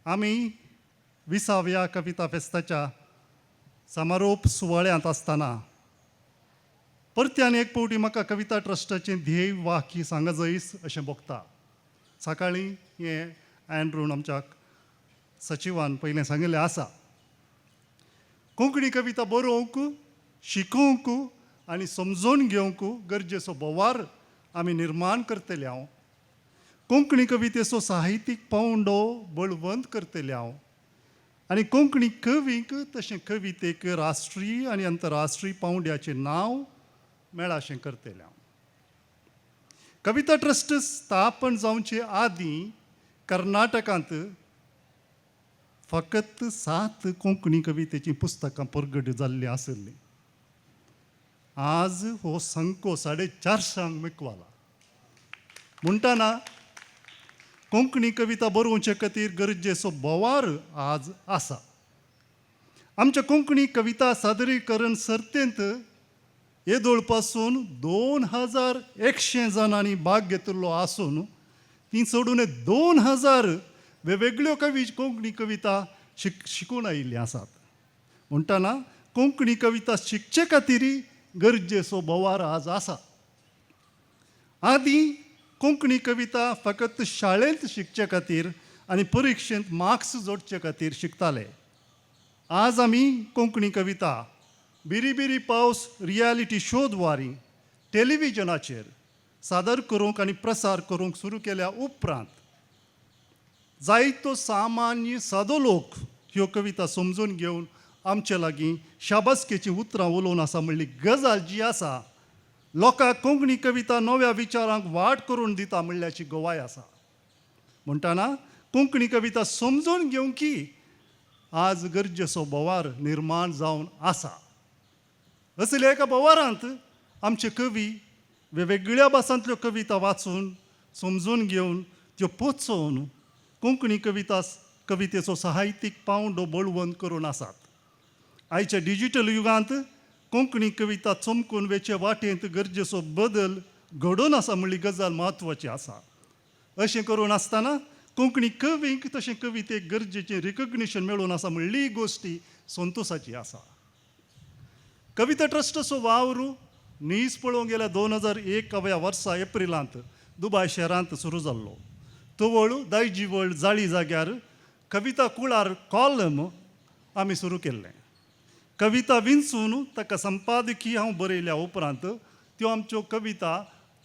आमी 20व्या कविता फेस्ताच्या समारोप सुवाळ्यांत आसतना परत्यान एक फावटी म्हाका कविता ट्रस्टाचें ध्येय वाक्य सांगा जायस अशें भोगता. सकाळीं हें अँड्रून आमच्या सचिवान पयलें सांगिल्लें आसा. कोंकणी कविता बरोवंक, शिकोवंक आनी समजून घेवंक गरजेचो बोवार आमी निर्माण करतले हांव. कोंकणी कवितेचो साहित्यीक पांवडो बळवंत करतले हांव आनी कोंकणी कवींक तशें कवितेक राष्ट्रीय आनी अंतरराष्ट्रीय पांवड्याचें नांव मेळाशें करतले हांव. कविता ट्रस्ट स्थापन जावचे आदीं कर्नाटकांत फकत 7 कोंकणी कवितेचीं पुस्तकां परगट जाल्लीं आशिल्लीं. आज हो संको 450 मेकवाला. म्हणटना कोंकणी कविता बरोवचे खातीर गरजेचो बोवार आज आसा. आमच्या कोंकणी कविता सादरीकरण सर्तेंत येदोळ पासून 2100 जाणांनी भाग घेतिल्लो आसून ती चडून 2000 वेगवेगळ्यो कोंकणी कविता शिकून आयिल्ली आसात. म्हणटना कोंकणी कविता शिकचे खातीर गरजेचो बोवार आज आसा. आदीं कोंकणी कविता फकत शाळेंत शिकचे खातीर आनी परिक्षेंत मार्क्स जोडचे खातीर शिकताले. आज आमी कोंकणी कविता बिरी बिरी पावस रियलिटी शो द्वारी टेलिविजनाचेर सादर करूंक आनी प्रसार करूंक सुरू केल्या उपरांत जायतो सामान्य सादो लोक ह्यो कविता समजून घेवन आमचे लागीं शाबासकेचीं उतरां उलोवन आसा म्हणली गजाल जी आसा लोकांक कोंकणी कविता नव्या विचारांक वाट करून दिता म्हणल्याची गवाय आसा. म्हणटना कोंकणी कविता समजून घेवंकी आज गरजेचो बोवार निर्माण जावन आसा. असल्या एका बोवारांत आमचे कवी वेगवेगळ्या भासांतल्यो कविता वाचून समजून घेवन त्यो पोचोवन कोंकणी कवितेचो साहित्यीक पांवडो बळवंत करून आसात. आयच्या डिजिटल युगांत कोंकणी कविता चमकून वेचे वाटेंत गरजेचो बदल घडोवन आसा म्हणली गजाल म्हत्वाची आसा. अशें करून आसतना कोंकणी कवींक तशें कवितेक गरजेचें रिकग्निशन मेळून आसा म्हणली गोश्टी संतोसाची आसा. कविता ट्रस्टाचो वावर नीज पळोवंक गेल्यार 2001व्या वर्सा एप्रिलांत दुबाय शहरांत सुरू जाल्लो. तवळ दायजीवळ जाळी जाग्यार कविता कुळार कॉलम आमी सुरू केल्लें. कविता विंचून ताका संपादकीय हांव बरयल्या उपरांत त्यो आमच्यो कविता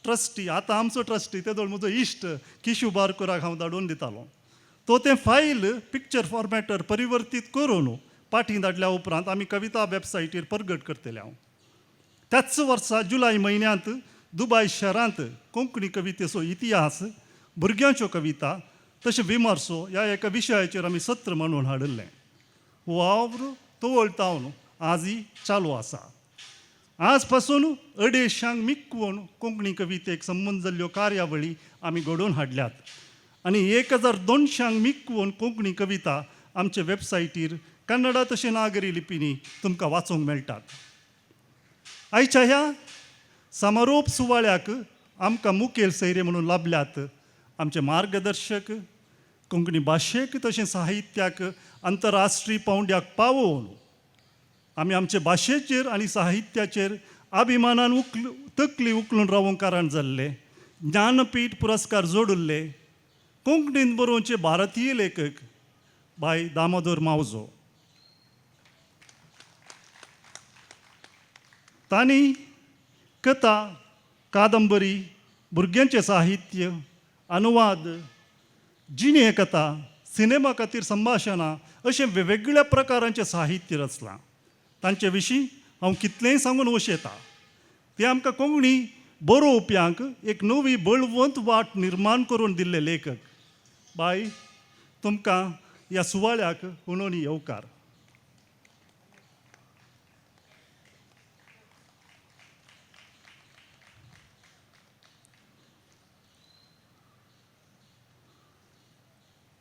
ट्रस्टी, आतां आमचो ट्रस्टी तेदोळ म्हजो इश्ट किशू बारकुराक हांव धाडून दितालो. तो तें फायल पिक्चर फॉर्मेटर परिवर्तीत करून पाटी धाडल्या उपरांत आमी कविता वेबसायटीर परगट करतले हांव. त्याच वर्सा जुलय म्हयन्यांत दुबाय शहरांत कोंकणी कवितेचो इतिहास, भुरग्यांच्यो कविता तशें विमर्सो ह्या एका विशयाचेर आमी सत्र म्हणून हाडिल्लें. वावर तवळ तावन आजय चालू आसा. आज पासून 250 मिकवून कोंकणी कवितेक संबंद जाल्ल्यो कार्यावळी आमी घडोवन हाडल्यात आनी 1200 मिकवून कोंकणी कविता आमचे वेबसायटीर कन्नडा तशें नागरी लिपींनी तुमकां वाचूंक मेळटात. आयच्या ह्या समारोप सुवाळ्याक आमकां मुखेल सैरे म्हणून लाभल्यात आमचे मार्गदर्शक, कोंकणी भाशेक तशें साहित्याक अंतरराष्ट्रीय पांवड्याक पावोवन आमी आमचे भाशेचेर आनी साहित्याचेर अभिमानान तकली उखलून रावूंक कारण जाल्ले ज्ञानपीठ पुरस्कार जोडिल्ले कोंकणींत बरोवचे भारतीय लेखक भाई दामोदर मावजो. तांणी कथा, कादंबरी, भुरग्यांचें साहित्य, अनुवाद, जिणे कथा, सिनेमा खातीर संभाशणां अशें वेगवेगळ्या प्रकारांचें साहित्य रचलां. तांचे विशीं हांव कितलेंय सांगून वशेता. ते आमकां कोंकणी बरोवप्यांक एक नवी बळवंत वाट निर्माण करून दिल्ले लेखक. बाय, तुमकां ह्या सुवाळ्याक हुनोनी येवकार.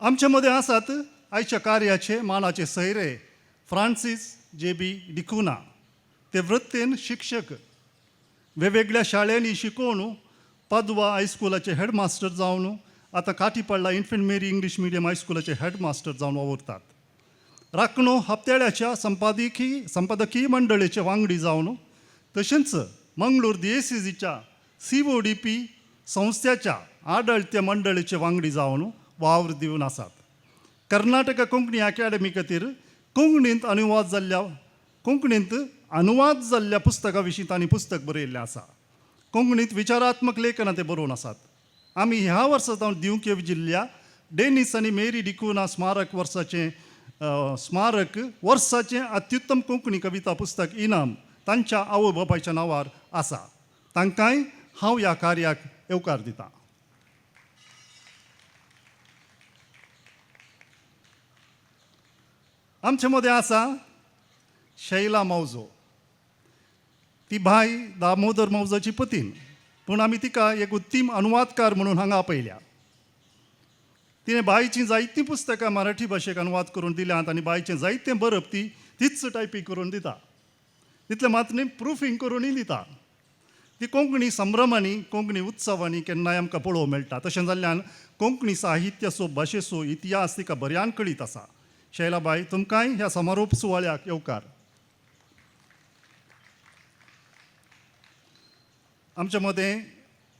आमचे मदें आसात आयच्या कार्याचे मानाचे सैरे फ्रांसीस जे बी डिकुना. ते वृत्तेन शिक्षक, वेगवेगळ्या शाळेंनी शिकोवन पादवा हायस्कुलाचे हेडमास्टर जावन आतां काटीपडला इन्फंट मेरी इंग्लीश मिडियम हायस्कुलाचे हेडमास्टर जावन वावुरतात. राखणो हप्त्याळ्याच्या संपादकीय मंडळेचे वांगडी जावन तशेंच मंगळूर दियेसीजीच्या CODP संस्थेच्या आडळत्या मंडळेचे वांगडी जावन वावर दिवन आसात. कर्नाटक कोंकणी अकॅडमी खातीर कोंकणींत अनुवाद जाल्ल्या पुस्तकां विशीं तांणी पुस्तक बरयल्लें आसा. कोंकणींत विचारात्मक लेखनां ते बरोवन आसात. आमी ह्या वर्सा जावन दिवंक येवजिल्ल्या डेनीस आनी मेरी डिकुना स्मारक वर्साचें स्मारक वर्साचें अत्युत्तम कोंकणी कविता पुस्तक इनाम तांच्या आवय बापायच्या नांवार आसा. तांकांय हांव ह्या कार्याक येवकार दितां. आमचे मदें आसा शैला मावजो. ती भाय दामोदर मावजोची पतीन, पूण आमी तिका एक उत्तीम अनुवादकार म्हणून हांगा आपयल्या. तिणें बायचीं जायतीं पुस्तकां मराठी भाशेक अनुवाद करून दिल्यांत आनी बायचें जायतें बरप ती तीच टायपींग करून दिता. तितलें मात न्ही, प्रुफींग करूनय दिता. ती कोंकणी संभ्रमांनी, कोंकणी उत्सवांनी केन्नाय आमकां पळोवंक मेळटा. तशें जाल्ल्यान कोंकणी साहित्याचो, भाशेचो इतिहास तिका बऱ्यान कळीत आसा. शैलाबाय, तुमकांय ह्या समारोप सुवाळ्याक येवकार. आमच्या मदें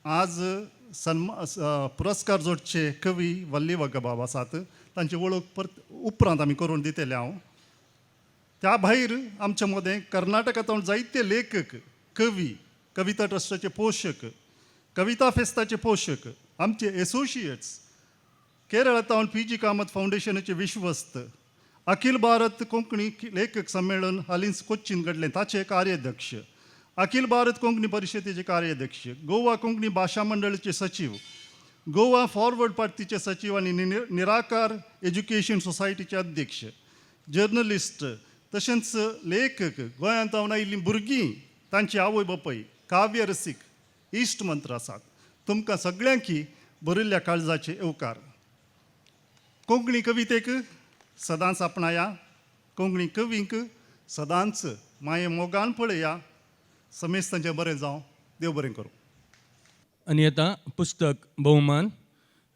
आज पुरस्कार जोडचे कवी वल्ली वग्गबाब आसात. तांची वळख परत उपरांत आमी करून दितले हांव. त्या भायर आमच्या मदें कर्नाटकांत जायते लेखक, कवी, कविता ट्रस्टाचे पोशक, कविता फेस्ताचे पोशक, आमचे एसोशिएट्स, केरळांत पी जी कामत फावंडेशनाचे विश्वस्त, अखिल भारत कोंकणी लेखक संमेलन हालींच कोच्चीन घडलें ताचे कार्याध्यक्ष, अखिल भारत कोंकणी परिशदेचे कार्याध्यक्ष, गोवा कोंकणी भाशा मंडळाचे सचीव, गोवा फॉरवर्ड पार्टीचे सचीव आनी निराकार एज्युकेशन सोसायटीचे अध्यक्ष, जर्नलिस्ट, तशेंच लेखक, गोंयांत जावन आयिल्लीं भुरगीं, तांची आवय बापूय, काव्य रसीक, इश्ट मंत्र आसात. तुमकां सगळ्यांकी भरिल्ल्या काळजाचे येवकार. कोंकणी कवितेक सदांच आपणाया, कोंकणी कवींक सदांच माये मोगान पळया. समेस्तांचें बरें जावं. देव बरें करूं. आनी आतां पुस्तक भोवमान.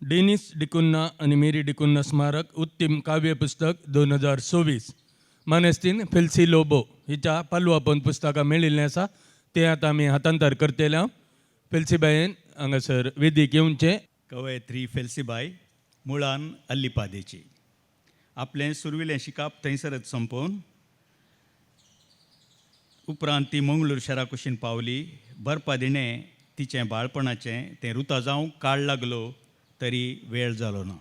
डेनिस डिकुन्ना आनी मेरी डिकुन्ना स्मारक उत्तीम काव्य पुस्तक 2026 मानेस्तीन फेल्सी लोबो हिच्या पालवापन पुस्तकां मेळिल्लें आसा. तें आतां आमी हातांतर करतले. फेल्सीबायेन हांगासर वेदीक येवचें. कवयत्री फेल्सीबाय मुळान अल्लिपादेची. आपलें सुरविलें शिकाप थंयसरच सोंपोवन उपरांत ती मंगळूर शारा कुशीन पावली. बरपा दिणें तिचें बाळपणाचें तें रुता जावंक काळ लागलो तरी वेळ जालो ना.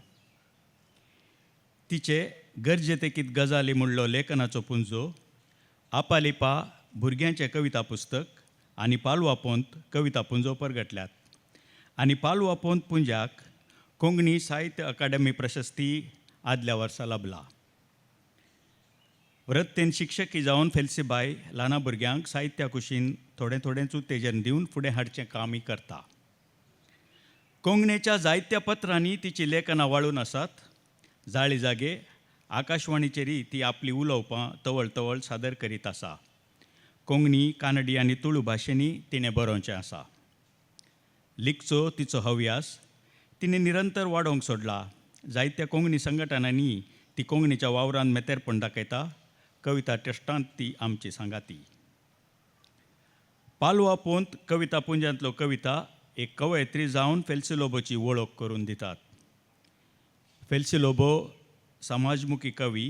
तिचे गरजे तेकीत गजाली म्हणलो लेखनाचो पुंजो, आपालिपा भुरग्यांचें कविता पुस्तक आनी पालवा पोंत कविता पुंजो परगटल्यात आनी पालवा पोंत पुंजाक कोंकणी साहित्य अकादमी प्रशस्ती आदल्या वर्सा लाबला. वृत्तेन शिक्षकी जावन फेल्सीबाय ल्हाना भुरग्यांक साहित्या कुशीन थोडें थोडेंच उत्तेजन दिवन फुडें हाडचें कामय करता. कोंकणीच्या जायत्या पत्रांनी तिचीं लेखनां वाळून आसात. जाळी जागे आकाशवाणीचेरय ती आपली उलोवपां तवळ तवळ सादर करीत आसा. कोंकणी, कानडी आनी तुळू भाशेंनी तिणें बरोवचें आसा. लिखचो तिचो हव्यास तिणें निरंतर वाडोवंक सोडला. जायत्या कोंकणी संघटनांनी ती कोंकणीच्या वावरान मेतेरपण दाखयता. कविता ट्रस्टांत ती आमची सांगाती. पालवा पोंत कविता पुंजांतलो कविता एक कवयत्री जावन फेल्सी लोबोची वळख करून दितात. फेल्सी लोबो समाजमुखी कवी.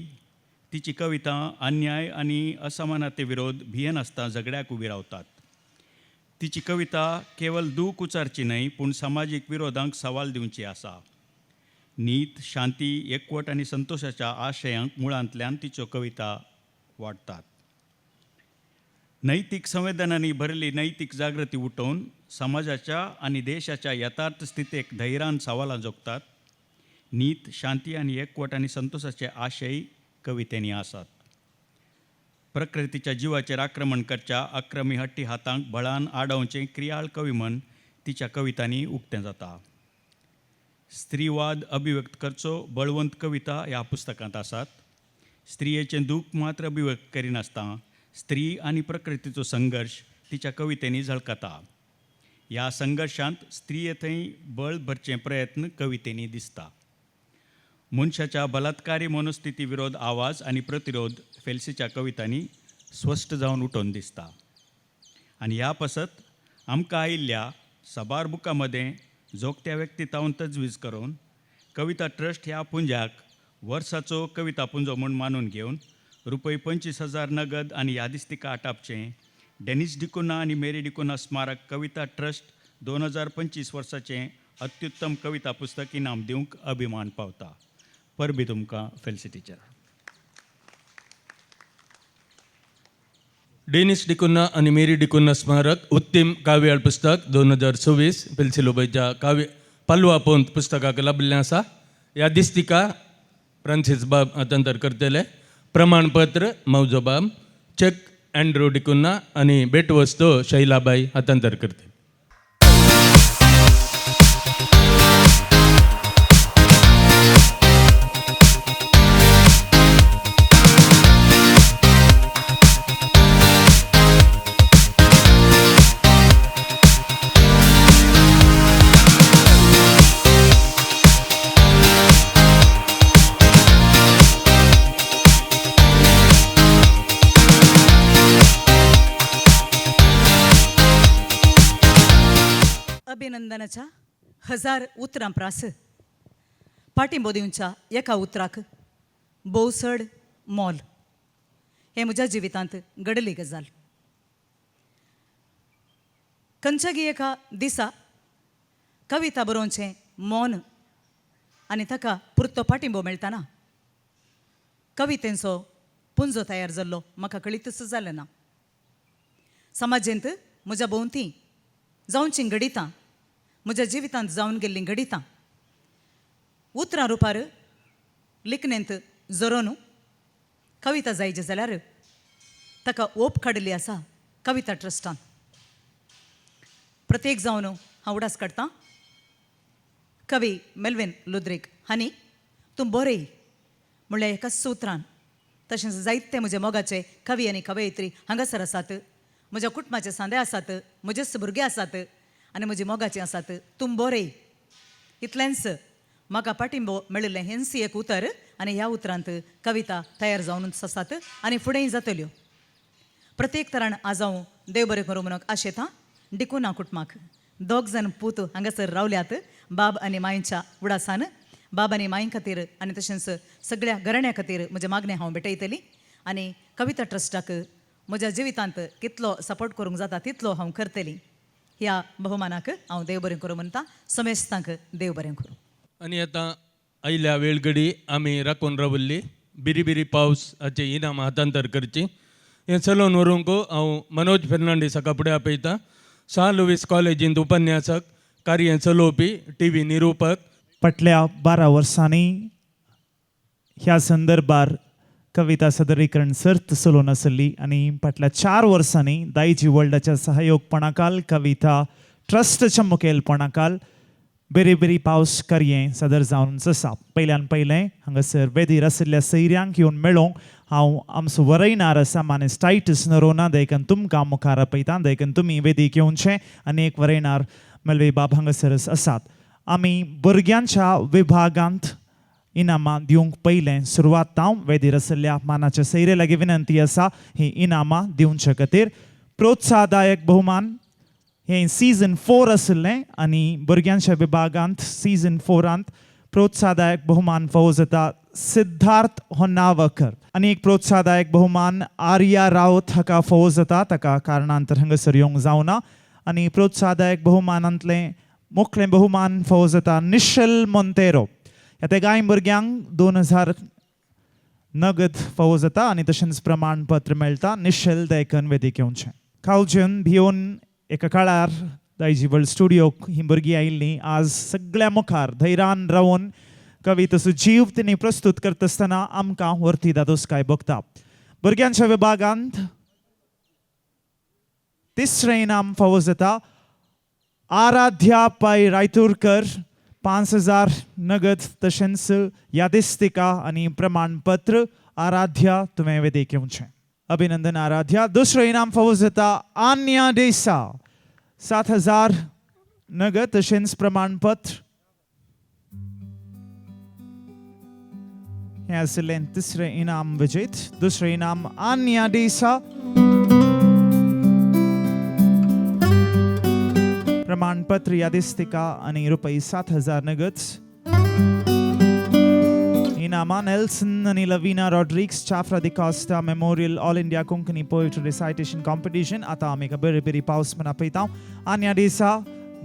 तिची कविता अन्याय आनी असमानते विरोध भियेनासतना झगड्याक उबी रावतात. तिची कविता केवल दूख उचारची न्हय, पूण समाजीक विरोधांक सवाल दिवची आसा. नीत, शांती, एकवट आनी संतोशाच्या आशयांक मुळांतल्यान तिच्यो कविता वाडटात. नैतीक संवेदनांनी भरली नैतीक जागृती उठोवन समाजाच्या आनी देशाच्या यथार्थ स्थितेक धैर्यान सवालां जोखतात. नीत, शांती आनी एकवट आनी संतोशाचे आशय कवितेंनी आसात. प्रकृतीच्या जिवाचेर आक्रमण करच्या अक्रमी हट्टी हातांक बळान आडावचें क्रियाळ कविमन तिच्या कवितांनी उक्तें जाता. स्त्रीवाद अभिव्यक्त करचो बळवंत कविता ह्या पुस्तकांत आसात. स्त्रियेचें दूख मात्र अभिव्यक्त करिनासतना स्त्री आनी प्रकृतीचो संघर्श तिच्या कवितेंनी झळकता. ह्या संघर्शांत स्त्रीये थंय बळ भरचे प्रयत्न कवितेंनी दिसता. मनशाच्या बलात्कारी मनस्थिती विरोध आवाज आनी प्रतिरोध फेल्सीच्या कवितांनी स्पश्ट जावन उठोवन दिसता. आनी ह्या पासत आमकां आयिल्ल्या साबार बुकां मदें जोगत्या व्यक्ती तावन तजवीज करून कविता ट्रस्ट ह्या पुंजाक वर्साचो कविता पुंजो म्हूण मानून घेवन रुपय 25,000 नगद आनी यादिस्तिका आटापचें डेनिस डिकुना आनी मेरी डिकुना स्मारक कविता ट्रस्ट 2025 वर्साचें अत्युत्तम कविता पुस्तक इनाम दिवंक अभिमान पावता. परबी तुमकां फेल्सी टिचर. डेनिस डिकुन्हा आनी मेरी डिकुन्हा स्मारक उत्तीम काव्याळ पुस्तक 2026 फेल्सी लोबोच्या काव्य पालवा पोंत पुस्तकाक लाभिल्लें आसा. यादिस्तिका फ्रांसीस बाब हातांतर करतले, प्रमाणपत्र मौजो बाब, चेक अँड्रू डिकुन्हा आनी भेटवस्तू शैलाबाई हातांतर करतले. अभिनंदनाच्या 1000 उतरां प्रास पाठिंबो दिवच्या एका उतराक भोव चड मोल. हें म्हज्या जिवितांत घडली गजाल. खंयच्यागी एका दिसा कविता बरोवचें मौन आनी ताका पुरतो पाठिंबो मेळटाना कवितेंचो पुंजो तयार जाल्लो म्हाका कळीतच जालें ना. समाजेंत म्हज्या भोंवती जावचीं घडितां, म्हज्या जिवितांत जावन गेल्लीं घडितां उतरां रुपार लिखणेंत झरोवन कविता जायची जाल्यार ताका ओप काडिल्ली आसा कविता ट्रस्टान. प्रत्येक जावन हांव उडास काडटां कवी मेल्विन लुद्रीक हांणी तूं बरय म्हणल्यार एकाच उतरान, तशेंच जायते म्हजे मोगाचे कवी आनी कवयित्री हांगासर आसात, म्हज्या कुटुंबाचे सांदे आसात, म्हजेच भुरगे आसात आनी म्हजी मोगाची आसात. तूं बरय इतलेंच म्हाका पाठिंबो मेळिल्लें हेंच एक उतर आनी ह्या उतरांत कविता तयार जावनूच आसात आनी फुडेंय जातल्यो. प्रत्येक तरान आज हांव देव बरें करूं म्हणूंक आशेतां डिकुना कुटुंबाक. दोग जाण पूत हांगासर रावल्यात बाब आनी मांयच्या उडासान. बाब आनी मांय खातीर आनी तशेंच सगळ्या घराण्या खातीर म्हजें मागणें हांव भेटयतली आनी कविता ट्रस्टाक म्हज्या जिवितांत कितलो सपोर्ट करूंक जाता तितलो हांव करतली. ह्या बहुमानाक हांव देव बरें करूं म्हणटा. समेस्तांक देव बरें करूं. आनी आतां आयल्या वेळगडी आमी राखून रावल्ली बिरी बिरी पावस हाचें इनाम हातांतर करची. हें चलोवन व्हरूंक हांव मनोज फेर्नांडीस हाका फुडें आपयतां. सां लुवीस कॉलेजींत उपन्यासक, कार्य चलोवपी, टीव्ही निरुपक. फाटल्या 12 वर्सांनी ह्या संदर्भार कविता सदरीकरण सर्त चलोवन आसली आनी फाटल्या 4 वर्सांनी दायजी वर्ल्डाच्या सहयोगपणाकाल कविता ट्रस्टच्या मुखेलपणाकाल बेरी बेरी पावस करयें सादर जावन आसा. पयल्यान पयलें हांगासर वेदीर आशिल्ल्या सैऱ्यांक येवन मेळोंक हांव आमचो वरयणार आसा मानेस टायटस नरोना देखून तुमकां मुखार आपयता, देखून तुमी वेदीक येवचें. आनी एक वरयणार मेलवी बाब हांगासरच आसात. आमी भुरग्यांच्या विभागांत इनामां दिवंक पयलें सुरवात हांव वेदीर आशिल्ल्या मानाच्या सैरे लागीं विनंती आसा ही इनामां दिवचे खातीर. प्रोत्साहदायक बहुमान हें सीजन 4 आशिल्लें आनी भुरग्यांच्या विभागांत सीजन 4 प्रोत्साहदायक बहुमान फावो जाता सिद्धार्थ होन्नावकर. आनी एक प्रोत्साहदायक बहुमान आर्या रावत हाका फावो जाता, ताका कारणांतर हांगासर येवंक जावना. आनी प्रोत्साहदायक बहुमानांतलें मुखलें बहुमान फावो जाता निशल मोंतेरो. ह्या तेगाय भुरग्यांक 2000 नगद फावो जाता आनी तशेंच प्रमाणपत्र मेळटा. निशल देखून वेदीक येवचें. कावजन भिवन एका काळार दायजी वर्ल्ड स्टुडियोक ही भुरगीं आयिल्लीं, आज सगळ्या मुखार धैर्यान रावन कवितेचो जीव तिणी प्रस्तूत करता आसतना आमकां व्हरती दादोसकाय भोगता. भुरग्यांच्या विभागांत तिसरें इनाम फावो जाता आराध्या पै रायतूरकर, 5000 नगद तशेंच यादिस्तिका आनी प्रमाणपत्र. आराध्या तुवें वेदीक येवचें. अभिनंदन आराध्या. दुसरें इनाम फावो जाता आन्या डेसा, 7000 नगद तशेंच प्रमाणपत्र. हें आशिल्लें तिसरें इनाम विजेत. दुसरें इनाम आन्या डिसा, प्रमाणपत्र यादिस्तिका आनी रुपया 7,000 नगद. इनामां नेल्सन आनी Lavina Rodrigues Chafra D'Costa memorial all India Konkani poetry recitation competition. आतां आमी एका बरी बरी पावस म्हण आपयता. आन्या डिसा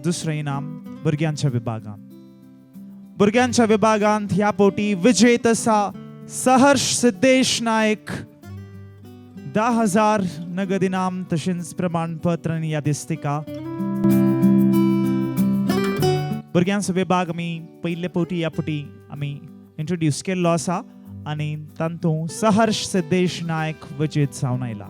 दुसरें इनाम भुरग्यांच्या विभागांत. भुरग्यांच्या विभागांत ह्या फावटी विजेत आसा सहर्ष सिद्धेश नायक, 10,000 नगद इनाम तशेंच प्रमाणपत्र आनी यादिस्तिका. भुरग्यांचो विभाग आमी पयले फावटी ह्या फावटी आमी इंट्रोड्यूस केल्लो आसा आनी तातूंत सहर्ष सिद्धेश नायक विजेत जावन आयला.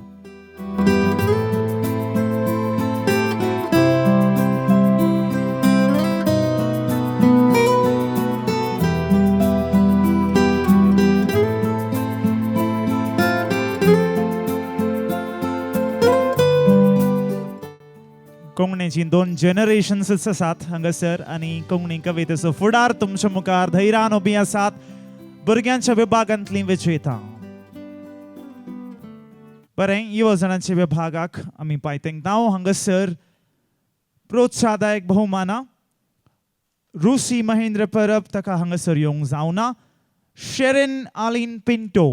कोंकणीची दोन जनरेशन्सच आसात हांगासर आनी कोंकणी कवितेचो फुडार तुमच्या मुखार धैर्यान उबी आसात. भुरग्यांच्या विभागांतली विजेता. बरें, युवजणांच्या विभागाक आमी पायतेंकता. हांगासर प्रोत्साहदायक भोवमाना रुसी महेंद्र परब ताका हांगासर येवंक जावना. शेरेन आलीन पिंटो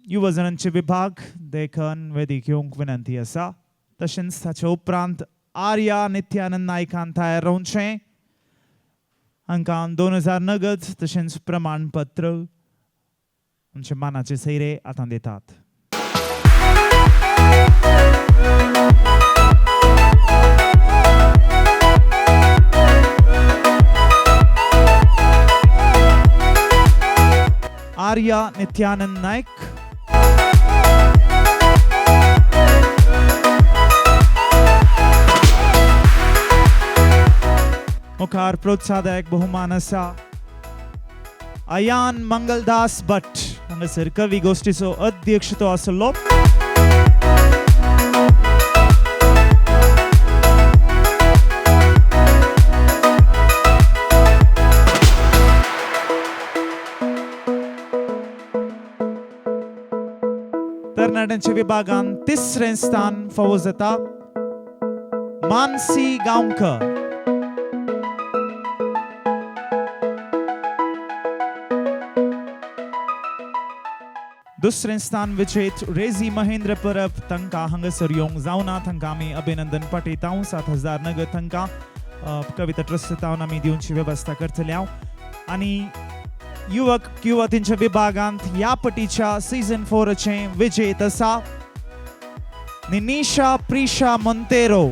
युवजणांचे विभाग देखन वेदीक येवंक विनंती आसा. तशेंच ताचे उपरांत आर्या नित्यानंद नायकान तयार रावचें. हांकां 2,000 नगद तशेंच प्रमाणपत्र आमचे मानाचे सैरे आतां दितात. आर्या नित्यानंद नायक, मुखार प्रोत्साहदायक बहुमान आसा अयान मंगलदास भट, हांगासर कवी गोश्टीचो अध्यक्ष तो आसलो. तरणाट्यांच्या विभागान तिसरें स्थान फावो जाता मानसी गांवकर. दुसरें स्थान विजेत रेझी महेंद्र परब, तांकां हांगासर येवंक जावना, तांकां आमी अभिनंदन पाठयता. 7,000 नगद तांकां कविता ट्रस्टान आमी दिवची वेवस्था करतले हांव. आनी युवक युवतींच्या विभागांत ह्या पटीच्या सीझन 4चें विजेत आसा निनिशा प्रिशा मोंतेरो.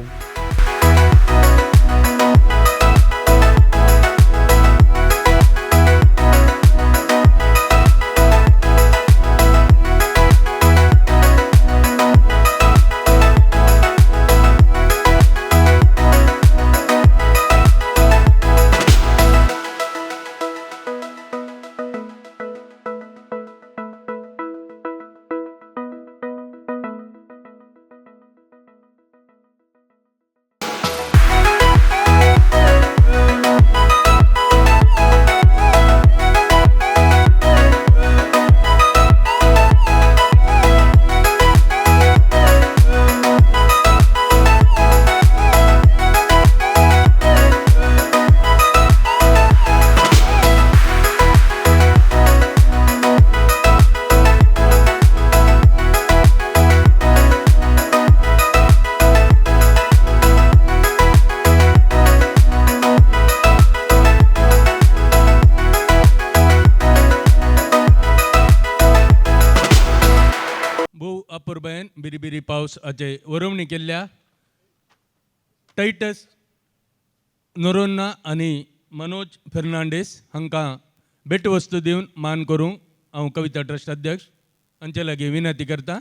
बिरी पावस हाचे वरोवणी केल्ल्या टायटस नोरोन्ना आनी मनोज फेर्नांडीस हांकां भेटवस्तू दिवन मान करूंक हांव कविता ट्रस्ट अध्यक्ष हांचे लागीं विनंती करता.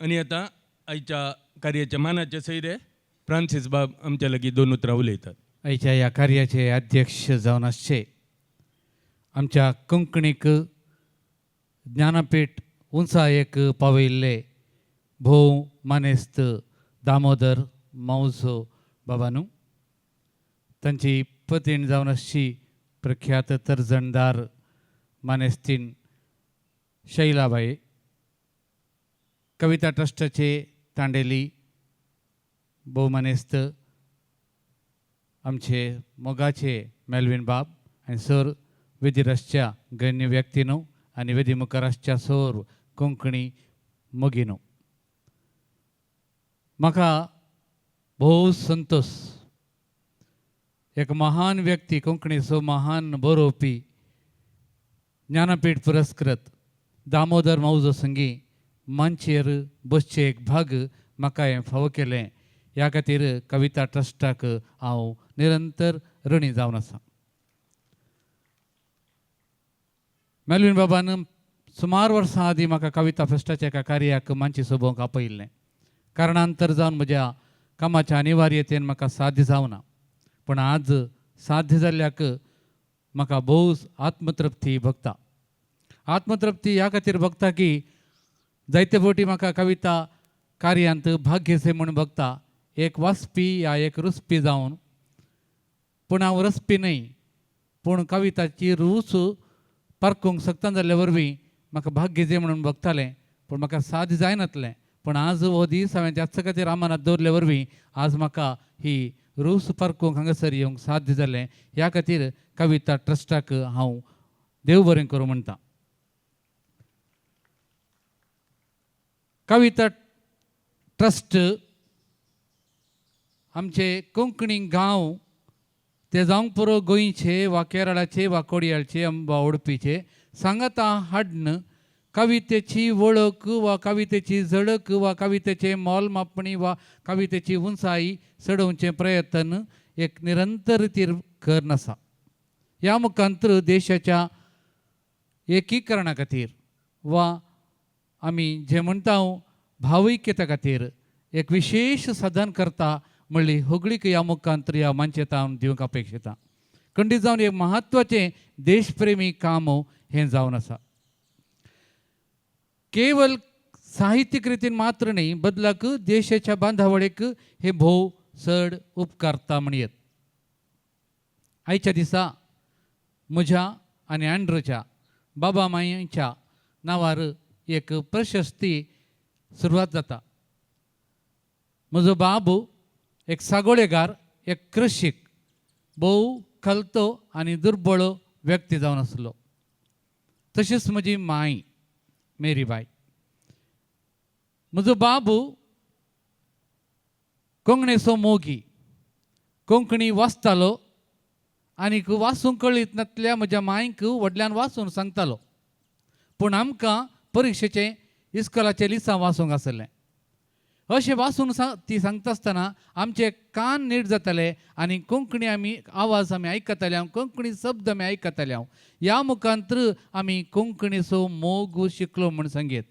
आनी आतां आयच्या कार्याच्या मानाचे सयरे फ्रांसीस बाब आमच्या लागीं दोन उतरां उलयतात. आयच्या ह्या कार्याचे अध्यक्ष जावन आसचे आमच्या कोंकणीक ज्ञानपीठ उंचायेक पावयिल्ले भोव मानेस्त दामोदर मावजो बाबानू, तांची पतीण जावन आसची प्रख्यात तर्जणदार मानेस्तीन शैलाबाई, कविता ट्रस्टाचे तांडेली भोवमानेस्त आमचे मोगाचे मेल्विन बाब आनी सर वेदीरसच्या गण्य व्यक्तीनो आनी वेदी मुखार आसच्या सोर कोंकणी मोगिनो, म्हाका भोव संतोश एक महान व्यक्ती, कोंकणीचो महान बरोवपी, ज्ञानपीठ पुरस्कृत दामोदर मावजो संगी मांचयेर बसचें एक भाग म्हाका हें फावो केलें. ह्या खातीर कविता ट्रस्टाक हांव निरंतर ऋणी जावन आसा. मेल्विन बाबान सुमार वर्सां आदीं म्हाका कविता फेस्टाच्या एका कार्याक मांची सोबोवंक आपयिल्लें. कारणांतर जावन म्हज्या कामाच्या अनिवार्यतेन म्हाका साध्य जावना, पूण आज साध्य जाल्ल्याक म्हाका भोव आत्मतृप्ती भोगता. आत्मतृप्ती ह्या खातीर भोगता की जायते फावटी म्हाका कविता कार्यांत भाग घेसे म्हूण भोगता, एक वाचपी या एक रुचपी जावन. पूण हांव रचपी न्हय, पूण कविताची रूच पारखूंक शकता जाल्ले वरवीं म्हाका भाग घेजे म्हणून भोगतालें, पूण म्हाका साध्य जायनातलें. पूण आज हो दीस हांवें त्याच खातीर आमानात दवरले वरवीं आज म्हाका ही रूच पारखूंक हांगासर येवंक साध्य जालें. ह्या खातीर कविता ट्रस्टाक हांव देव बरें करूं म्हणटा. कविता ट्रस्ट आमचे कोंकणी गांव ते जावंक पुरो गोंयचे वा केरळाचे वा कोडयाळचे वा उडपीचे सांगाता हाडन कवितेची वळख वा कवितेची झळक वा कवितेचे मोल मापणी वा कवितेची उंचाई चडोवचें प्रयत्न एक निरंतर रितीर करून आसा. ह्या मुखांतर देशाच्या एकीकरणा खातीर वा आमी जें म्हणटा भावैक्यता खातीर एक विशेश साधन करता म्हणली होगळीक ह्या मुखांतर ह्या मानचेता हांव दिवंक अपेक्षिता. खंडीत जावन एक म्हत्वाचें देशप्रेमी काम हें जावन आसा. केवल साहित्यीक रितीन मात्र न्हय, बदलाक देशाच्या बांदावळीक हे भोव चड उपकारता म्हणयेत. आयच्या दिसा म्हज्या आनी अँड्रूच्या बाबा मांयच्या नांवार एक प्रशस्ती सुरवात जाता. म्हजो बाबू एक सागोळेगार, एक कृशीक, भोव खलतो आनी दुर्बळ व्यक्ती जावन आसलो. तशीच म्हजी माय मेरी बाय. म्हजो बाबू कोंकणीचो मोगी, कोंकणी वाचतालो आनीक वाचूंक कळीत नासल्या म्हज्या मांयक व्हडल्यान वाचून सांगतालो. पूण आमकां परिक्षेचें इस्कोलाचें लिसांव वाचूंक आसलें. अशें वाचून ती सांगता आसतना आमचे कान नीट जाताले आनी कोंकणी आमी आवाज आमी आयकताले हांव, कोंकणी शब्द आमी आयकताले हांव. ह्या मुखांतर आमी कोंकणीचो मोग शिकलो म्हूण सांगीत.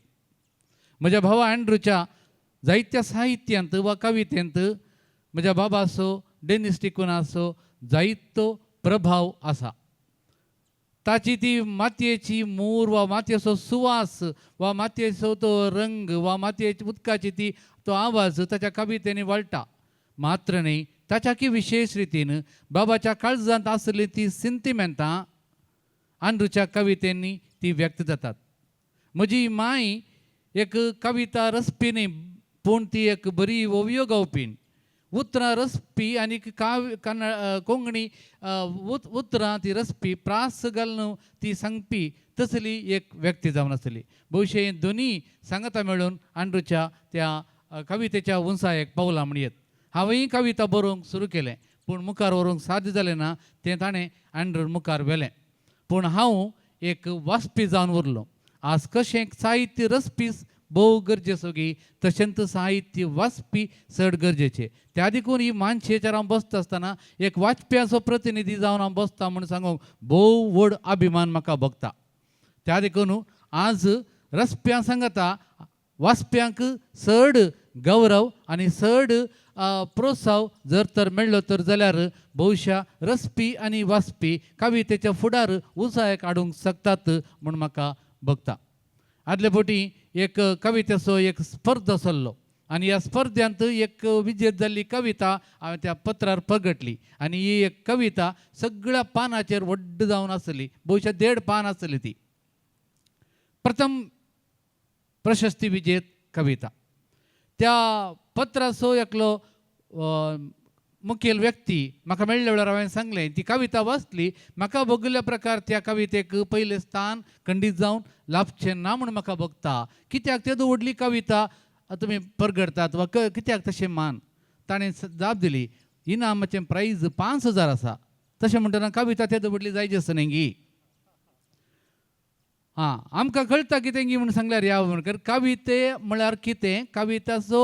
म्हज्या भावा अँड्रूच्या जायत्या साहित्यांत वा कवितेंत म्हज्या बाबाचो डेनिस डिकुन्हाचो जायतो प्रभाव आसा. ताची ती मातयेची मूर वा मातयेचो सुवास वा मातयेचो तो रंग वा मातयेची उदकाची ती तो आवाज ताच्या कवितेंनी वळटा. मात्र न्हय, ताच्या की विशेश रितीन बाबाच्या काळजांत आसली ती सिंतिमेंतां आंड्रूच्या कवितेंनी ती व्यक्त जातात. म्हजी माय एक कविता रचपी न्हय, पूण ती एक बरी ओवयो गावपी, उतरां रचपी आनी काव्य कन्नड कोंकणी उतरां ती रचपी, प्रास घालून ती सांगपी तसली एक व्यक्ती जावन आसली. भोवशे दोनी सांगाता मेळून आंड्रूच्या त्या कवितेच्या उंचायेक पावला म्हणयेत. हांवेंय कविता बरोवंक सुरू केलें, पूण मुखार व्हरूंक साध्य जालें ना, तें ताणें आंड्रून मुखार व्हेलें. पूण हांव एक वाचपी जावन उरलो. आज कशें साहित्य रचपी भोव गरजेचो की तशेंच साहित्य वाचपी चड गरजेचें. त्या देखून ही मानशेचेर हांव बसता आसतना एक वाचप्याचो प्रतिनिधी जावन हांव बसता म्हूण सांगूंक भोव व्हड अभिमान म्हाका भोगता. त्या देखून आज रचप्यां सांगता वाचप्यांक चड गौरव आनी चड प्रोत्साव जर तर मेळ्ळो तर जाल्यार भोवशा रचपी आनी वाचपी कवितेच्या फुडार उंचायेक हाडूंक शकतात म्हूण म्हाका भोगता. आदले फावटी एक कवितेचो एक स्पर्धा चल्लो आनी ह्या स्पर्ध्यांत एक विजेत जाल्ली कविता हांवें त्या पत्रार प्रगटली आनी ही एक कविता सगळ्या पानाचेर व्हड जावन आसली, बहुशा 1.5 पान आसली ती. प्रथम प्रशस्ती विजेत कविता. त्या पत्राचो एकलो मुखेल व्यक्ती म्हाका मेळ्ळे वेळार हांवें सांगलें, ती कविता वाचली, म्हाका भोगिल्ल्या प्रकार त्या कवितेक पयलें स्थान खंडीत जावन लाभचें ना म्हूण म्हाका भोगता. कित्याक तेदो व्हडली कविता तुमी परगटतात वा कित्याक तशें मान? ताणें जाप दिली, इनामाचें प्रायज 5,000 आसा, तशें म्हणटना कविता तेदो व्हडली जायची आसा न्ही गी. आं, आमकां कळटा कितें गी म्हूण सांगल्यार ह्या म्हणकर कविते म्हळ्यार कितें, कविताचो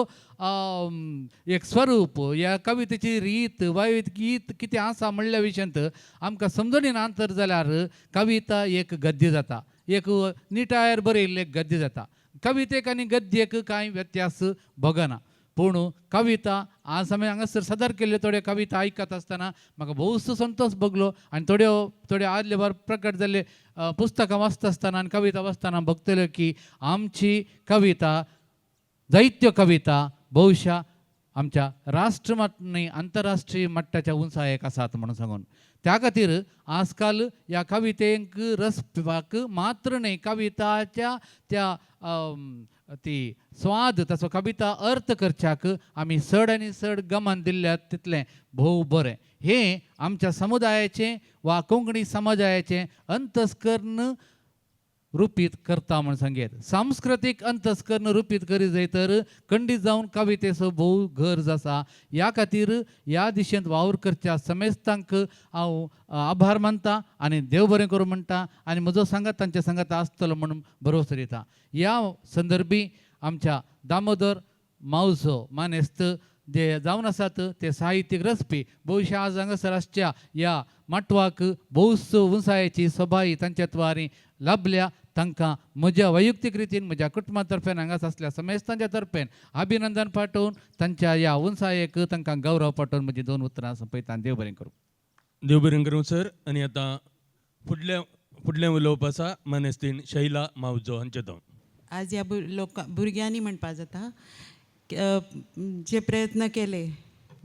एक स्वरूप, ह्या कवितेची रीत वा गीत कितें आसा म्हणल्या विशयांत आमकां समजणी ना तर जाल्यार कविता एक गद्य जाता, एक निटायर बरयल्लें एक गद्य जाता. कवितेक आनी गद्येक कांय व्यत्यास भोगना, पूण कविता आज आमी हांगासर सदर केल्ल्यो थोड्यो कविता आयकत आसतना म्हाका भोवसो संतोश भोगलो आनी थोड्यो थोड्यो आदले बार प्रकट जाल्ले पुस्तकां वाचता आसतना आनी कविता वाचतना भोगतल्यो की आमची कविता, जायत्यो कविता बहुशा आमच्या राष्ट्रमत न्हय आंतरराष्ट्रीय मट्टाच्या उंचायेक आसात म्हणून सांगून. त्या खातीर आजकाल ह्या कवितेंक रस पिवपाक मात्र न्हय, कविताच्या त्या ती स्वाद, ताचो कविता अर्थ करच्याक आमी चड आनी चड गमन दिल्ल्या तितलें भोव बरें. हें आमच्या समुदायाचें वा कोंकणी समाजाचें अंतस्कर्ण रुपीत करता म्हूण सांगेत. सांस्कृतीक अंतस्कर्ण रुपीत करी जाय तर खंडीत जावन कवितेचो भोव गरज आसा. ह्या खातीर ह्या दिशेंत वावर करच्या समेस्तांक हांव आभार मानता आनी देव बरें करूं म्हणटा आनी म्हजो सांगात तांच्या सांगात आसतलो म्हूण भरवसो दिता. ह्या संदर्भी आमच्या दामोदर मावजो मानेस्त जे जावन आसात ते साहित्यीक रचपी, बहुशा आज हांगासर आसच्या ह्या माटवाक भोवसो उंचायेची सभाई तांच्या द्वारे लाभल्या. तांकां म्हज्या वैयक्तीक रितीन म्हज्या कुटुंबा तर्फेन हांगासर आसल्या समेस्तांच्या तर्फेन अभिनंदन पाठोवन तांच्या ह्या उंचायेक तांकां गौरव पाठोवन म्हजी 2 उतरां सोंपयता. देव बरें करूं. देव बरें करूं सर. आनी आतां फुडलें फुडलें उलोवप आसा मानेस्तीन शैला मावजो हांचे तो. आज ह्या लोकां भुरग्यांनी म्हणपा जाता जे प्रयत्न केले,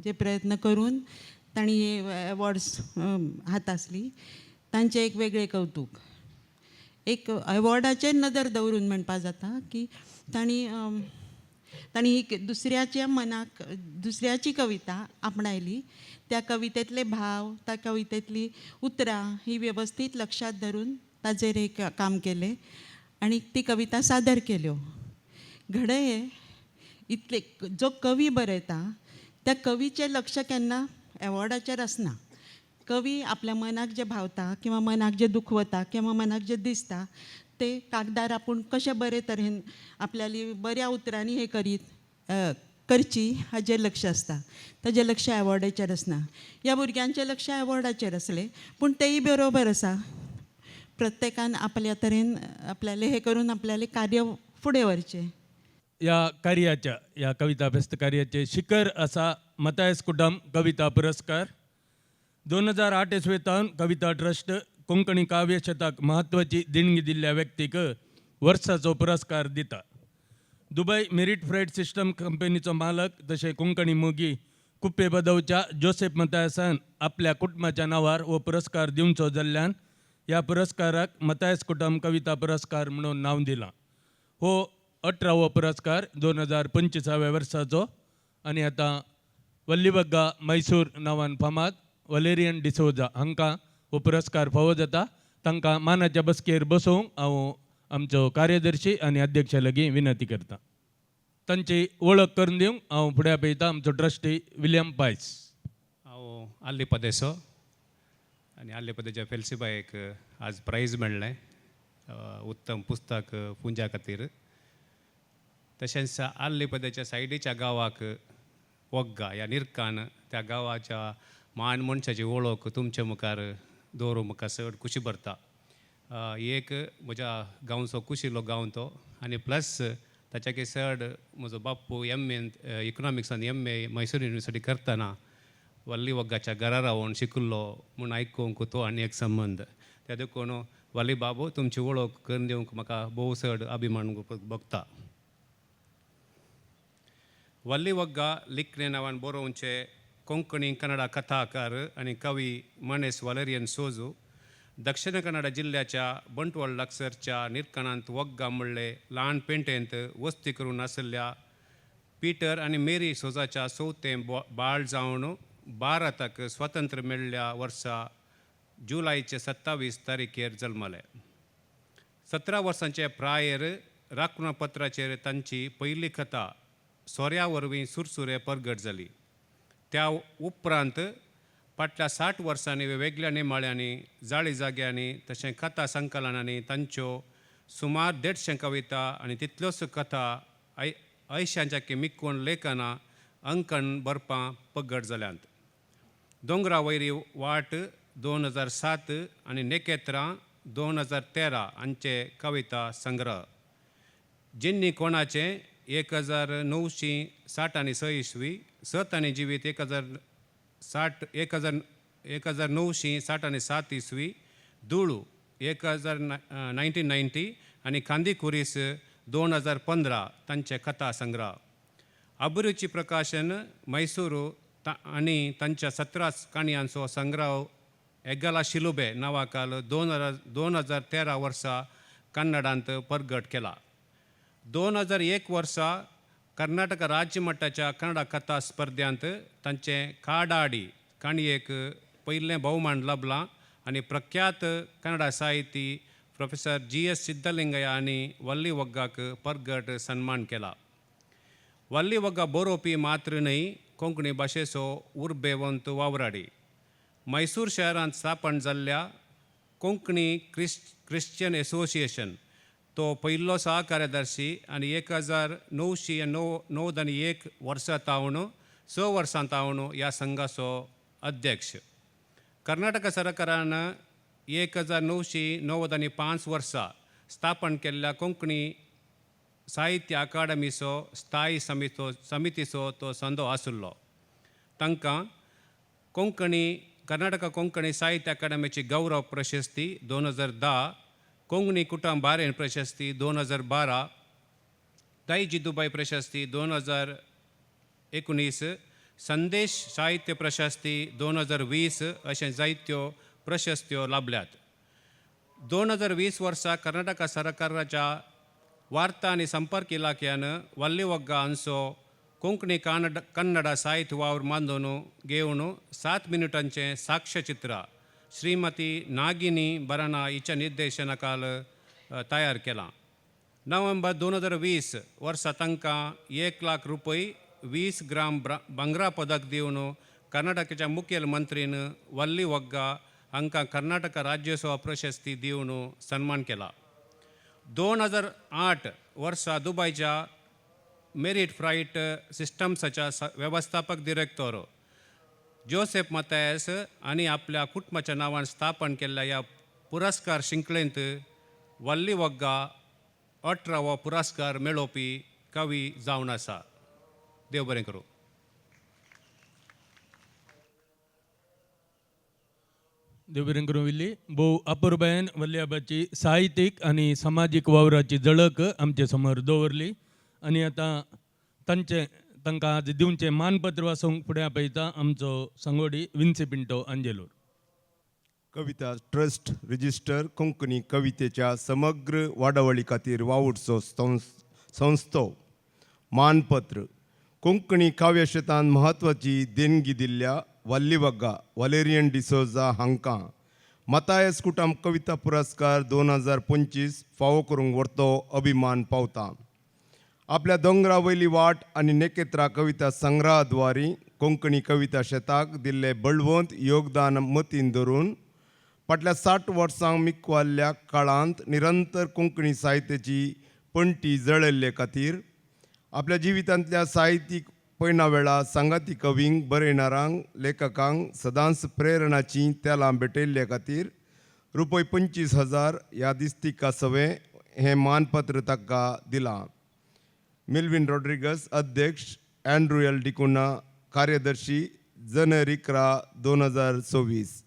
जे प्रयत्न करून तांणी हे अवॉर्ड्स हातासली, तांचें एक वेगळें कवतूक. एक अवॉर्डाचेर नदर दवरून म्हणपा जाता की तांणी तांणी ही दुसऱ्याच्या मनाक दुसऱ्याची कविता आपणायली, त्या कवितेंतले भाव, त्या कवितेंतली उतरां ही वेवस्थीत लक्षांत धरून ताजेर एक काम केलें आनी ती कविता सादर केल्यो. घडये इतले जो कवी बरयता त्या कवीचें लक्ष केन्ना एवॉर्डाचेर आसना. कवी आपल्या मनाक जें भावता किंवा मनाक जें दुखवता किंवा मनाक जें दिसता ते कागदार आपूण कशें बरे तरेन आपल्याली बऱ्या उतरांनी हें करीत करची हाजेर लक्ष आसता. ताजें लक्ष एवॉर्डाचेर आसना. ह्या भुरग्यांचें लक्ष एवॉर्डाचेर आसलें, पूण तेंय बरोबर आसा. प्रत्येकान आपल्या तरेन आपल्यालें हें करून आपल्यालें कार्य फुडें व्हरचें. ह्या कार्याच्या, ह्या कविता फेस्त कार्याचे शिखर आसा मतायस कुटम कविता पुरस्कार. 2008 इस्वेतावन कविता ट्रस्ट कोंकणी काव्य शेताक म्हत्वाची देणगी दिल्ल्या व्यक्तीक वर्साचो पुरस्कार दिता. दुबय मेरीट फ्रेट सिस्टम कंपनीचो मालक तशें कोंकणी मोगी कुप्पे बदवच्या जोसेफ मतायसान आपल्या कुटुंबाच्या नांवार हो पुरस्कार दिवचो जाल्ल्यान ह्या पुरस्काराक मतायस कुटम कविता पुरस्कार म्हणून नांव दिलां. हो 18वो पुरस्कार 2025व्या वर्साचो. आनी आतां वल्लीबग्गा मैसूर नांवान फामाद वलेरियन डिसोजा हांकां हो पुरस्कार फावो जाता. तांकां मानाच्या बसकेर बसोवंक हांव आमचो कार्यदर्शी आनी अध्यक्ष लागीं विनंती करता. तांची वळख करून दिवंक हांव फुडें पळयता आमचो ट्रस्टी विलियम पायस. हांव आल्ली पदेसो आनी आल्ली पदेच्या फेल्सीबायक आज प्रायज मेळ्ळें उत्तम पुस्तक पुंजा खातीर. तशेंच आल्ली पदेच्या सायडीच्या गांवाक वग्गा ह्या निरकान त्या गांवाच्या मान मनशाची वळख तुमचे मुखार दवरूंक म्हाका चड खुशी भरता. एक म्हज्या गांवचो कुशिल्लो गांव तो आनी प्लस ताच्याकी चड म्हजो बाप्पू एम ए इकनॉमिक्सान एम ए मैसूर युनिवर्सिटी करतना वल्ली वग्गाच्या घरा रावन शिकिल्लो म्हूण आयकूंक तो आनी एक संबंद. त्या देखून वाली बाबू तुमची वळख करून दिवंक म्हाका भोव चड अभिमान भोगता. वल्ली वग्गा लिखणे नांवान बरोवचे कोंकणी कन्नडा कथाकार आनी कवी मनेस वालेरियन सोजू दक्षिण कन्नडा जिल्ल्याच्या बंटवाळ लागसरच्या निर्कणांत वग्गा म्हणले ल्हान पेंटेंत वस्ती करून आशिल्ल्या पीटर आनी मेरी सोजाच्या चवथें बाळ जावन भारताक स्वातंत्र्य मेळ्ळ्या वर्सा जुलायचे 27 तारखेर जल्मले. 17 वर्सांचे प्रायेर राखणपत्राचेर तांची पयली कथा सोऱ्या वरवीं सुरसुरे परगट जाली. त्या उपरांत फाटल्या 60 वर्सांनी वेगवेगळ्या नेमाळ्यांनी जाळी जाग्यांनी तशें कथा संकलनांनी तांच्यो सुमार 150 कविता आनी तितल्योच कथा ऐशांच्या मिक्कोन लेखनां अंकण बरपां पगड जाल्यांत. दोंगरा वयरी वाट 2007 आनी नेकेत्रां 2013 हांचे कविता संग्रह. जिन्नी कोणाचें 1966 इसवी सत आनी जिवीत 1060 1967 इसवी दुळू 1990 आनी कांदी कुरीस 2015 तांचे कथा संग्रह. अभिरुची प्रकाशन मैसूरू आनी तांच्या 17 काणयांचो संग्रह एगला शिलुबे नांवाखाल 2013 वर्सा कन्नडांत परगट केला. 2001 वर्सा कर्नाटक राज्य मट्टाच्या कन्नडा कथा स्पर्ध्यांत तांचें काडाडी काणयेक पयलें भोवमान लाबलां आनी प्रख्यात कन्नडा साहिती प्रोफेसर जी.एस. सिद्धलिंगय्या आनी वल्ली वग्गाक परगट सन्मान केला. वल्ली वग्गा बरोवपी मात्र न्हय कोंकणी भाशेचो उर्बेवंत वावराडी. मैसूर शहरांत स्थापन जाल्ल्या कोंकणी क्रिश्चन एसोसिएशन तो पयलो सहकार्यदर्शी आनी 1991 वर्सा तावन 6 वर्सां तावन ह्या संघाचो अध्यक्ष. कर्नाटक सरकारान 1995 वर्सा स्थापन केल्ल्या कोंकणी साहित्य अकादमीचो स्थायी समितीचो तो संदो आशिल्लो. तांकां कोंकणी कर्नाटक कोंकणी साहित्य अकादमीची गौरव प्रशस्ती 2010, कोंकणी कुटुंब बारेन प्रशस्ती 2012, दाईजी दुबाय प्रशस्ती 2019, संदेश साहित्य प्रशस्ती 2020 अशें जायत्यो प्रशस्त्यो लाभल्यात. 2020 वर्सा कर्नाटक सरकाराच्या वार्ता आनी संपर्क इलाख्यान वल्ली वग्गा हांचो कोंकणी कन्नडा साहित्य वावर मांदून घेवन 7 मिनटांचें साक्ष्यचित्र श्रीमती नागिनी बराना हिच्या निर्देशनाखाल तयार केलां. नोव्हेंबर 2020 वर्सा तांकां 1 लाख रुपय 20 ग्राम भांगरा पदक दिवन कर्नाटकाच्या मुखेलमंत्रीन वल्ली वग्गा हांकां कर्नाटक राज्योत्सव प्रशस्ती दिवन सन्मान केला. 2008 वर्सा दुबयच्या मेरीट फ्रायट सिस्टम्साच्या वेवस्थापक डिरेक्टर जोसेफ मतायस आनी आपल्या कुटुंबाच्या नांवान स्थापन केल्ल्या ह्या पुरस्कार शिंकळेंत वल्ली वग्गा 18वो पुरस्कार मेळोवपी कवी जावन आसा. देव बरें करूं. देव बरें करूं विल्ली. भोव अपुरबायेन वल्लियाबाची साहित्यीक आनी समाजीक वावराची झळक आमचे समोर दवरली आनी आतां तांचे तांकां आज दिवचें मानपत्र वाचूंक फुडें आपयता आमचो सांगोडी विन्सी पिंटो अंजेलूर. कविता ट्रस्ट रजिस्टर कोंकणी कवितेच्या समग्र वाडावळी खातीर वावुरचो संस्थो. मानपत्र कोंकणी काव्यशेतान म्हत्वाची देणगी दिल्ल्या वल्लीवग्गा वालेरियन डिसोजा हांकां मतायस कुटाम कविता पुरस्कार 2025 फावो करूंक व्हरतो अभिमान पावता. आपल्या दोंगरा वयली वाट आनी नेकेत्रा कविता संग्रहाद्वारी कोंकणी कविता शेताक दिल्ले बळवंत योगदान मतीन धरून फाटल्या 60 वर्सांक मिकवाल्ल्या काळांत निरंतर कोंकणी साहित्याची पणटी जळयल्ले खातीर आपल्या जिवितांतल्या साहित्यीक पयणा वेळा सांगाती कवींक बरयणारांक लेखकांक सदांच प्रेरणाची तेलां भेटयल्ले खातीर रुपय 25,000 ह्या दिस्तिका सवें हें मानपत्र ताका दिलां. मिल्विन रॉड्रिगस अध्यक्ष, अँड्रू एल डिकुना कार्यदर्शी, जनवरी 11, 2024.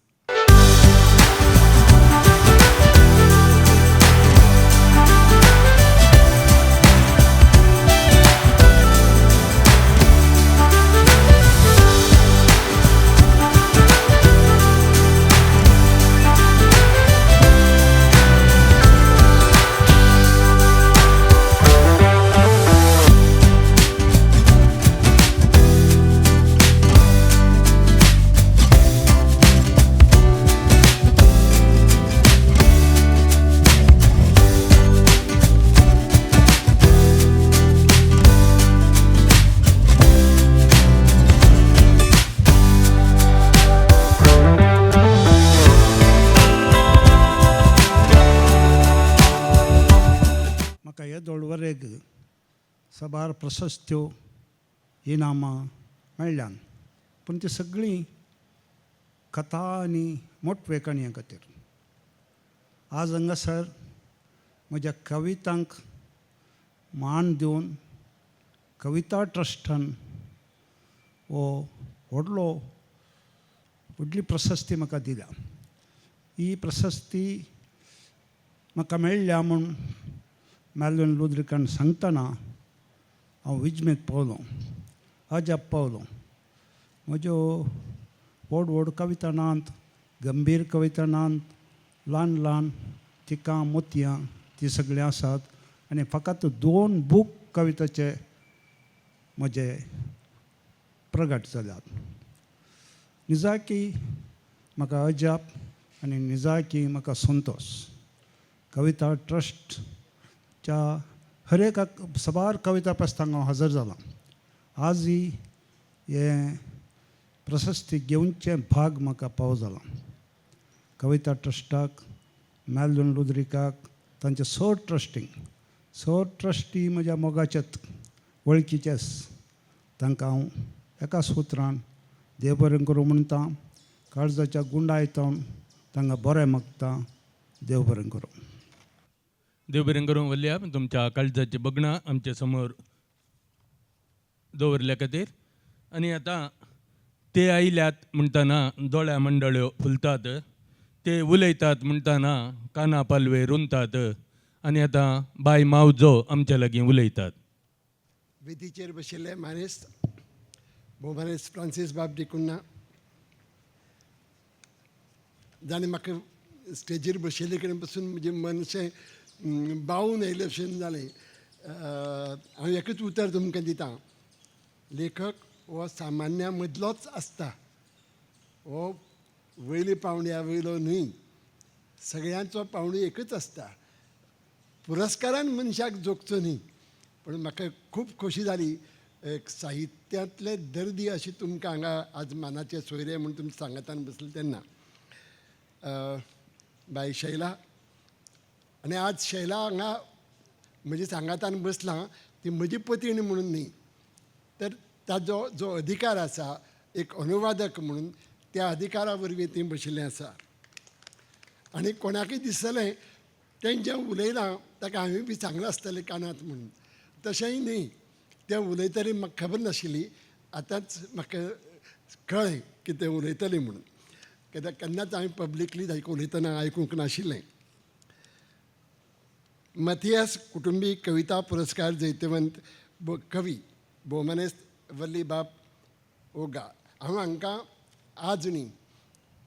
साबार प्रशस्त्यो इनामां मेळ्ळ्यान, पूण ती सगळीं कथा आनी मोटवे काणयां खातीर. आज हांगासर म्हज्या कवितांक मान दिवन कविता ट्रस्टान हो व्हडलो व्हडली प्रशस्ती म्हाका दिल्या. ही प्रशस्ती म्हाका मेळ्ळ्या म्हूण मेल्विन लुद्रिकान सांगतना हांव विजमेत पावलो, अजाप पावलो. म्हज्यो व्हड व्हड कविता नात, गंभीर कविता नात, ल्हान ल्हान तिकां मोतयां ती सगळीं आसात आनी फकत 2 बूक कविताचे म्हजे प्रगट जाल्यात. निजाकी म्हाका अजाप आनी निजाकी म्हाका संतोश. कविता ट्रस्टच्या हर एका साबार कविता प्रस्तांक हांव हजर जालां. आजय हें प्रशस्ती घेवचें भाग म्हाका फावो जालां. कविता ट्रस्टाक, मेल्विन लुद्रिकाक, तांचे सर ट्रस्टींक, सर ट्रस्टी म्हज्या मोगाचेच, वळखीचेच, तांकां हांव एका सुत्रान देव बरें करूं म्हणटा, काळजाच्या गुंडायतावन तांकां बरें मागता. देव बरें करूं. देव बरें करूं वल्ल्या, तुमच्या काळजाची बगणां आमचे समोर दवरल्या खातीर. आनी आतां ते आयल्यात म्हणटना दोळ्या मंडळ्यो फुलतात, ते उलयतात म्हणटना काना पालवे रुंदतात. आनी आतां बाय मावजो आमच्या लागीं उलयतात. वेदीचेर बशिल्ले मानेस्त भोवमानेस्त फ्रांसीस बाब डिकुन्हा, जाणें म्हाका स्टेजीर बशिल्ले कडेन पसून म्हजें मन अशें बावून आयिल्ले भशेन जालें. हांव एकूच उतर तुमकां दितां, लेखक हो सामान्या मदलोच आसता, हो वयले पावंड्या वयलो न्हय, सगळ्यांचो पावंडो एकूच आसता. पुरस्कारान मनशाक जोखचो न्हय, पूण म्हाका खूब खोशी जाली एक साहित्यांतले दर्दी अशें तुमकां हांगा आज मानाचे सोयरे म्हूण तुमच्या सांगातान बसले तेन्ना. बाय शैला, आनी आज शैला हांगा म्हज्या सांगातान बसलां ती म्हजी पतीण म्हणून न्हय, तर ताजो जो अधिकार आसा एक अनुवादक म्हणून त्या अधिकारा वरवीं ती बशिल्लें आसा. आनी कोणाकय दिसतलें तें जें उलयलां ताका हांवें बी सांगलां आसतलें कानांत म्हणून, तशेंय न्हय. तें उलयतलें म्हाका खबर नाशिल्ली, आतांच म्हाका कळ्ळें की तें उलयतलें म्हणून, कित्याक केन्नाच हांवें पब्लिकली जायक उलयतना आयकूंक नाशिल्लें. मथियास कुटुंबी कविता पुरस्कार जैतवंत कवी भोवमानेस्त वल्ली बाब ओगा, हांव हांकां आज न्ही,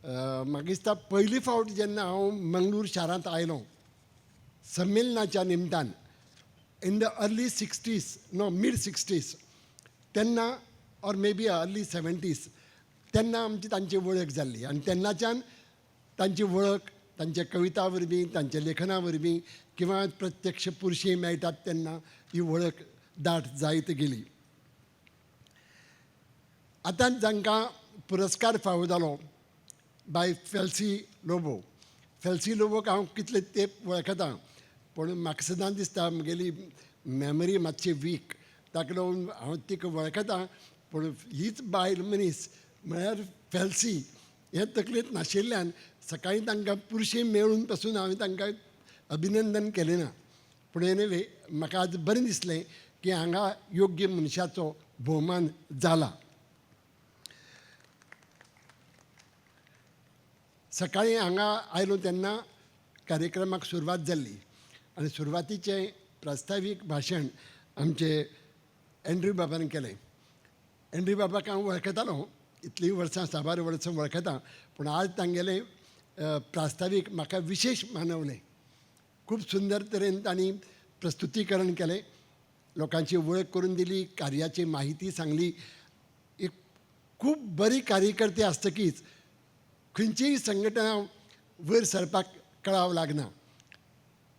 म्हाका दिसता पयली फावट जेन्ना हांव मंगळूर शारांत आयलो संमेलनाच्या निमतान in the early 60s, no mid 60s तेन्ना, or may be early 70s तेन्ना आमची तांची वळख जाल्ली. आनी तेन्नाच्यान तांची वळख तांच्या कविता वरवीं, तांच्या लेखना वरवीं किंवा प्रत्यक्ष पुरशी मेळटात तेन्ना ही वळख दाट जायत गेली. आतां जांकां पुरस्कार फावो जालो बाय फेल्सी लोबो, फेल्सी लोबोक हांव कितले तेंप वळखतां, पूण म्हाका सदांच दिसता म्हगेली मेमरी मातशी वीक, ताका लागून हांव तिका वळखतां, पूण हीच बायल मनीस म्हळ्यार फेल्सी हें तकलेंत नाशिल्ल्यान सकाळीं तांकां पुरशी मेळून पसून हांवें तांकां अभिनंदन केलें ना. पूण एनिवे म्हाका आज बरें दिसलें की हांगा योग्य मनशाचो भोवमान जाला. सकाळीं हांगा आयलो तेन्ना कार्यक्रमाक सुरवात जाल्ली आनी सुरवातीचें प्रास्तावीक भाशण आमचे एंड्रू बाबान केलें. एंड्रू बाबाक हांव वळखतालो, इतलीं वर्सां साबार वर्सां वळखतां, पूण आज तांगेलें प्रास्तावीक म्हाका विशेश मानवलें. खूब सुंदर तरेन तांणी प्रस्तुतीकरण केलें, लोकांची वळख करून दिली, कार्याची माहिती सांगली. एक खूब बरी कार्यकर्ते आसतकीच खंयचीय संघटना वयर सरपाक कळाव लागना.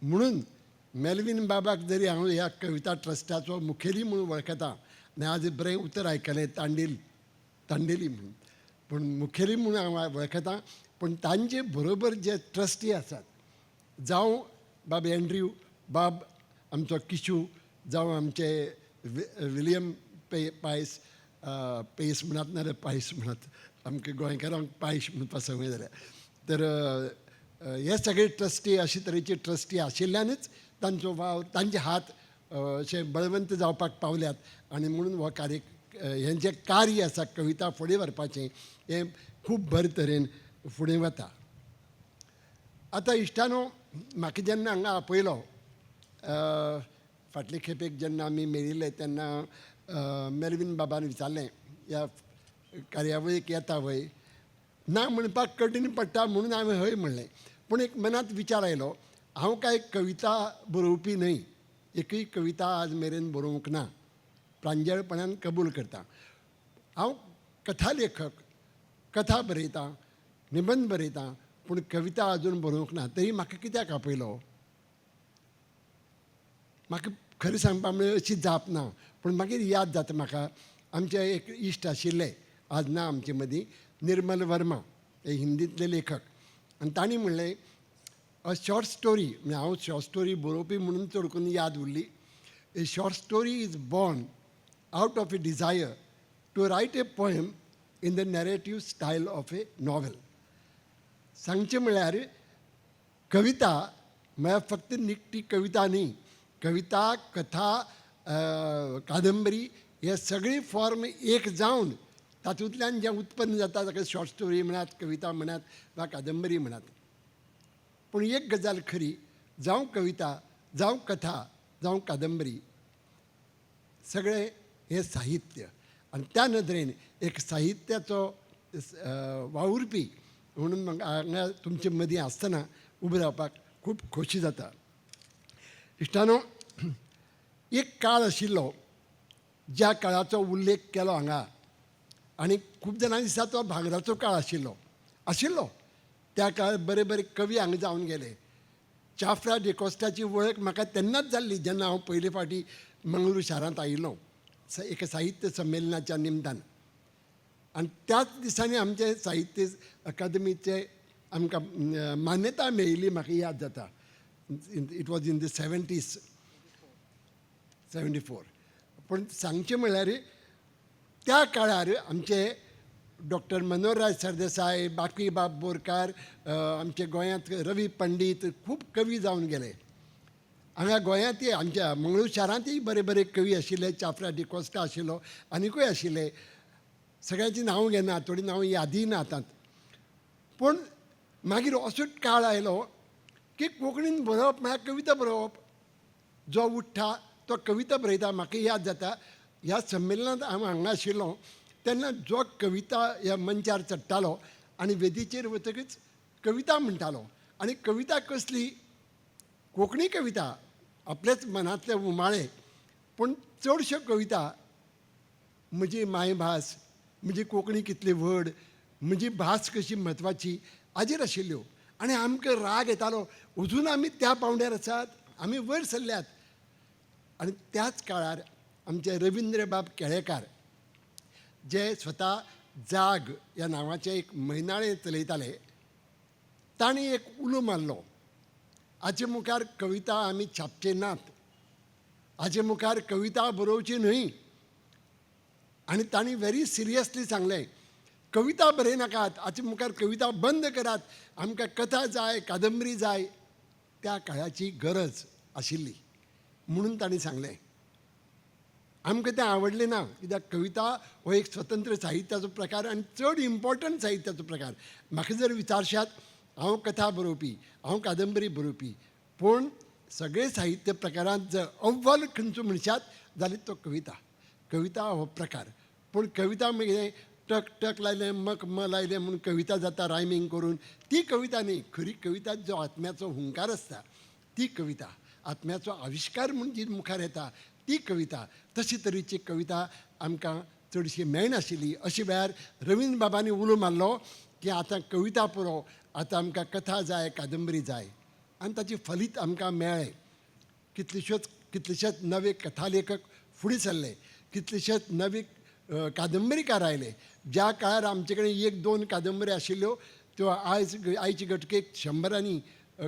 म्हणून मेल्विन बाबाक जरी हांव ह्या कविता ट्रस्टाचो मुखेली म्हणून वळखता आनी आज बरें उतर आयकलें तांडेली तांडेली म्हणून, पूण मुखेली म्हणून हांव वळखता, पूण तांचे बरोबर जे ट्रस्टी आसात, जावं बाब एंड्र्यू बाब आमचो किशू, जावं आमचे विलियम पे पायस, पेस म्हणात नाजाल्यार पायस म्हणात, आमकां गोंयकारांक पायश म्हणपा संवय जाल्या. तर हे सगळे ट्रस्टी अशे तरेचे ट्रस्टी आशिल्ल्यानूच तांचो वावर, तांचे हात अशे बळवंत जावपाक पावल्यात आनी म्हणून हो कार्य, हें जें कार्य आसा कविता फुडें व्हरपाचें, हें खूब बरे तरेन फुडें वता. आतां इश्टानो, म्हाका जेन्ना हांगा आपयलो, फाटले खेपेक जेन्ना आमी मेळिल्ले तेन्ना मेलवीन बाबान विचारलें, ह्या कार्यावळीक येता वय? ना म्हणपाक कठीण पडटा म्हणून हांवें हय म्हणलें. पूण एक मनांत विचार आयलो, हांव कांय कविता बरोवपी न्हय, एकूय कविता आज मेरेन बरोवंक ना, प्रांजळपणान कबूल करता. हांव कथा लेखक, कथा बरयतां, निबंद बरयतां, पूण कविता अजून बरोवंक ना. तरी म्हाका कित्याक आपयलो? म्हाका खरें सांगपा म्हळ्यार अशी जाप ना. पूण मागीर याद जाता म्हाका, आमचे एक इश्ट आशिल्ले, आज ना आमचे मदीं, निर्मल वर्मा, हे हिंदींतले लेखक. आनी तांणी म्हणलें, अ शॉर्ट स्टोरी, म्हणजे हांव शॉर्ट स्टोरी बरोवपी म्हणून चड करून याद उरली. A short story is born out of a desire to write a poem in the narrative style of a novel. सांगचें म्हळ्यार कविता म्हळ्यार फक्त निखटी कविता न्ही, कविता, कथा, कादंबरी हे सगळी फॉर्म एक जावन तातूंतल्यान जें उत्पन्न जाता ताका शॉर्ट स्टोरी म्हणात, कविता म्हणात वा कादंबरी म्हणात. पूण एक गजाल खरी, जावं कविता, जावं कथा, जावं कादंबरी, सगळें हें साहित्य. आनी त्या नदरेन एक साहित्याचो वावुरपी म्हणून म्हाका हांगा तुमचे मदीं आसतना उबें रावपाक खूब खोशी जाता. इश्टानो, एक काळ आशिल्लो ज्या काळाचो उल्लेख केलो हांगा, आनी खूब जाणांक दिसता तो भांगराचो काळ आशिल्लो. आशिल्लो त्या काळार बरे बरे कवी हांगा जावन गेले. चाफ्रा डिकोस्टाची वळख म्हाका तेन्नाच जाल्ली जेन्ना हांव पयले फावटी मंगळूर शारांत आयिल्लो एका साहित्य संमेलनाच्या निमतान. आनी त्याच दिसांनी आमचे साहित्य अकादमीचे आमकां मान्यता मेळिल्ली म्हाका याद जाता. It was in the 70s, 74. पूण सांगचें म्हळ्यार त्या काळार आमचे डॉक्टर मनोहरराय सरदेसाय, बाकीबाब बोरकार, आमचे गोंयांत रवी पंडीत, खूब कवी जावन गेले. हांगा गोंयांतय, आमच्या मंगळूर शारांतय बरे बरे कवी आशिल्ले. चाफ्रा डिकोस्टा आशिल्लो, आनिकूय आशिल्ले. सगळ्यांची नांवां घेना, थोडीं नांवां यादीय ना आतां. पूण मागीर असो काळ आयलो की कोंकणीन बरोवप म्हळ्यार कविता बरोवप. जो उठ्ठा तो कविता बरयता. म्हाका याद जाता, ह्या संमेलनांत हांव हांगा आशिल्लो तेन्ना जो कविता ह्या मंचार चडटालो आनी वेदीचेर वतकच कविता म्हणटालो. आनी कविता कसली? कोंकणी कविता, आपलेच मनांतले उमाळे. पूण चडश्यो कविता म्हजी मायभास, म्हजी कोंकणी कितली व्हड, म्हजी भास कशी म्हत्वाची हाजेर आशिल्ल्यो. आनी आमकां राग येतालो, अजून आमी त्या पांवड्यार आसात, आमी वयर सरल्यात. आनी त्याच काळार आमचे रविंद्रबाब केळेकार, जे स्वता जाग ह्या नांवाचें एक म्हयनाळें चलयताले, तांणी एक उलो मारलो, हाचे मुखार कविता आमी छापचे नात, हाचे मुखार कविता बरोवची न्हय. आनी तांणी व्हेरी सिरियसली सांगलें, कविता बरयनाकात, हाचे मुखार कविता बंद करात, आमकां कथा जाय, कादंबरी जाय. त्या काळाची गरज आशिल्ली म्हणून तांणी सांगलें. आमकां तें आवडलें ना, कित्याक कविता हो एक स्वतंत्र साहित्याचो प्रकार आनी चड इम्पॉर्टंट साहित्याचो प्रकार. म्हाका जर विचारशात, हांव कथा बरोवपी, हांव कादंबरी बरोवपी, पूण सगळे साहित्य प्रकारांत जर अव्वल खंयचो म्हणशात जाल्यार तो कविता. कविता हो प्रकार. पूण कविता म्हणजे टक टक लायलें, मक म लायलें म्हूण कविता जाता रायमींग करून, ती कविता न्ही. खरी कविता जो आत्म्याचो हुंकार आसता ती कविता, आत्म्याचो आविश्कार म्हूण जी मुखार येता ती कविता. तशी तरेची कविता आमकां चडशी मेळनाशिल्ली. अशे वेळार रवीन्द्र बाबांनी उलो मारलो की आतां कविता पुरो, आतां आमकां कथा जाय, कादंबरी जाय. आनी ताची फलीत आमकां मेळ्ळें. कितलेशेच नवे कथालेखक फुडें सरले, कितलेशेच नवे कादंबरीकार आयले. ज्या काळार आमचे कडेन एक दोन कादंबरी आशिल्ल्यो त्यो आयज आयचे घटकेक शंबरांनी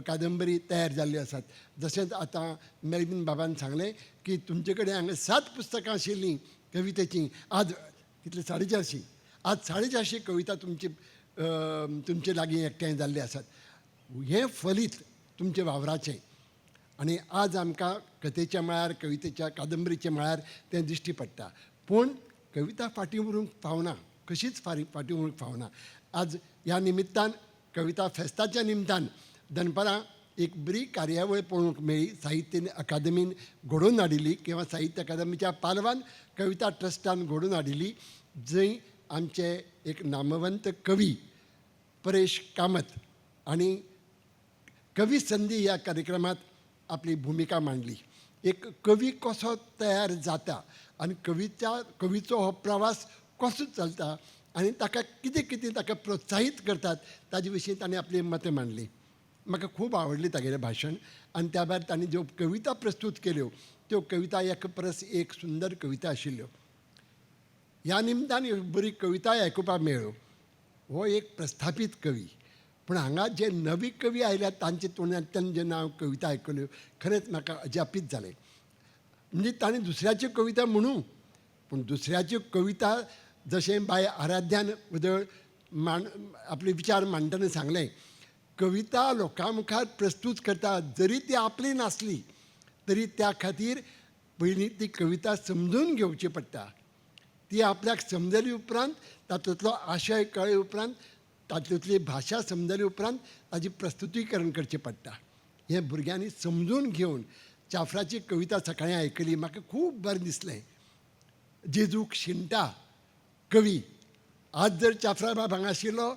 कादंबरी तयार जाल्ल्यो आसात. जशेंच आतां मेलवीन बाबान सांगलें की तुमचे कडेन हांगा 7 पुस्तकां आशिल्लीं कवितेचीं, आज कितले 450, आज 450 कविता तुमचे तुमचे लागीं एकठांय जाल्ले आसात. हें फलीत तुमच्या वावराचें आनी आज आमकां कथेच्या मळार, कवितेच्या, कादंबरीच्या मळार तें दिश्टी पडटा. पूण कविता फाटीं उरूंक फावना, कशीच फाटीं उरूंक फावना. आज ह्या निमित्तान, कविता फेस्ताच्या निमतान दनपारां एक बरी कार्यावळ पळोवंक मेळ्ळी. साहित्य अकादमीन घडोवन हाडिल्ली किंवा साहित्य अकादमीच्या पालवान कविता ट्रस्टान घडोवन हाडिल्ली, जंय आमचे एक नामवंत कवी परेश कामत आनी कवी संदी ह्या कार्यक्रमांत आपली भुमिका मांडली. एक कवी कसो तयार जाता आनी कवीचो हो प्रवास कसो चलता आनी ताका कितें कितें ताका प्रोत्साहीत करतात ताजे विशीं ताणें आपली मतां मांडली. म्हाका खूब आवडली तागेलें भाशण आनी त्या भायर ताणें ज्यो कविता प्रस्तूत केल्यो त्यो कविता एक परस एक सुंदर कविता आशिल्ल्यो. ह्या निमतान बरी कविताय आयकुपाक मेळ्ळ्यो. हो एक प्रस्थापीत कवी, पूण हांगा जे नवी कवी आयल्यात तांच्या तोंडांतल्यान जेन्ना हांव कविता आयकल्यो खरेंच म्हाका अजापीत जालें. म्हणजे ताणें दुसऱ्याच्यो कविता म्हणू, पूण दुसऱ्याच्यो कविता जशें बाय आराध्यान उदळ आपले विचार मांडटना सांगलें, कविता लोकां मुखार प्रस्तूत करता जरी ती आपली नासली तरी त्या खातीर पयलीं ती कविता समजून घेवची पडटा. ती आपल्याक समजली उपरांत, तातूंतलो आशय कळ्ळे उपरांत, तातूंतली भाशा समजली उपरांत ताजी प्रस्तुतीकरण करचें पडटा. हें भुरग्यांनी समजून घेवन चाफ्राची कविता सकाळीं आयकली, म्हाका खूब बरें दिसलें. जेजूक शिणटा कवी, आज जर चाफ्रा बाब हांगा आशिल्लो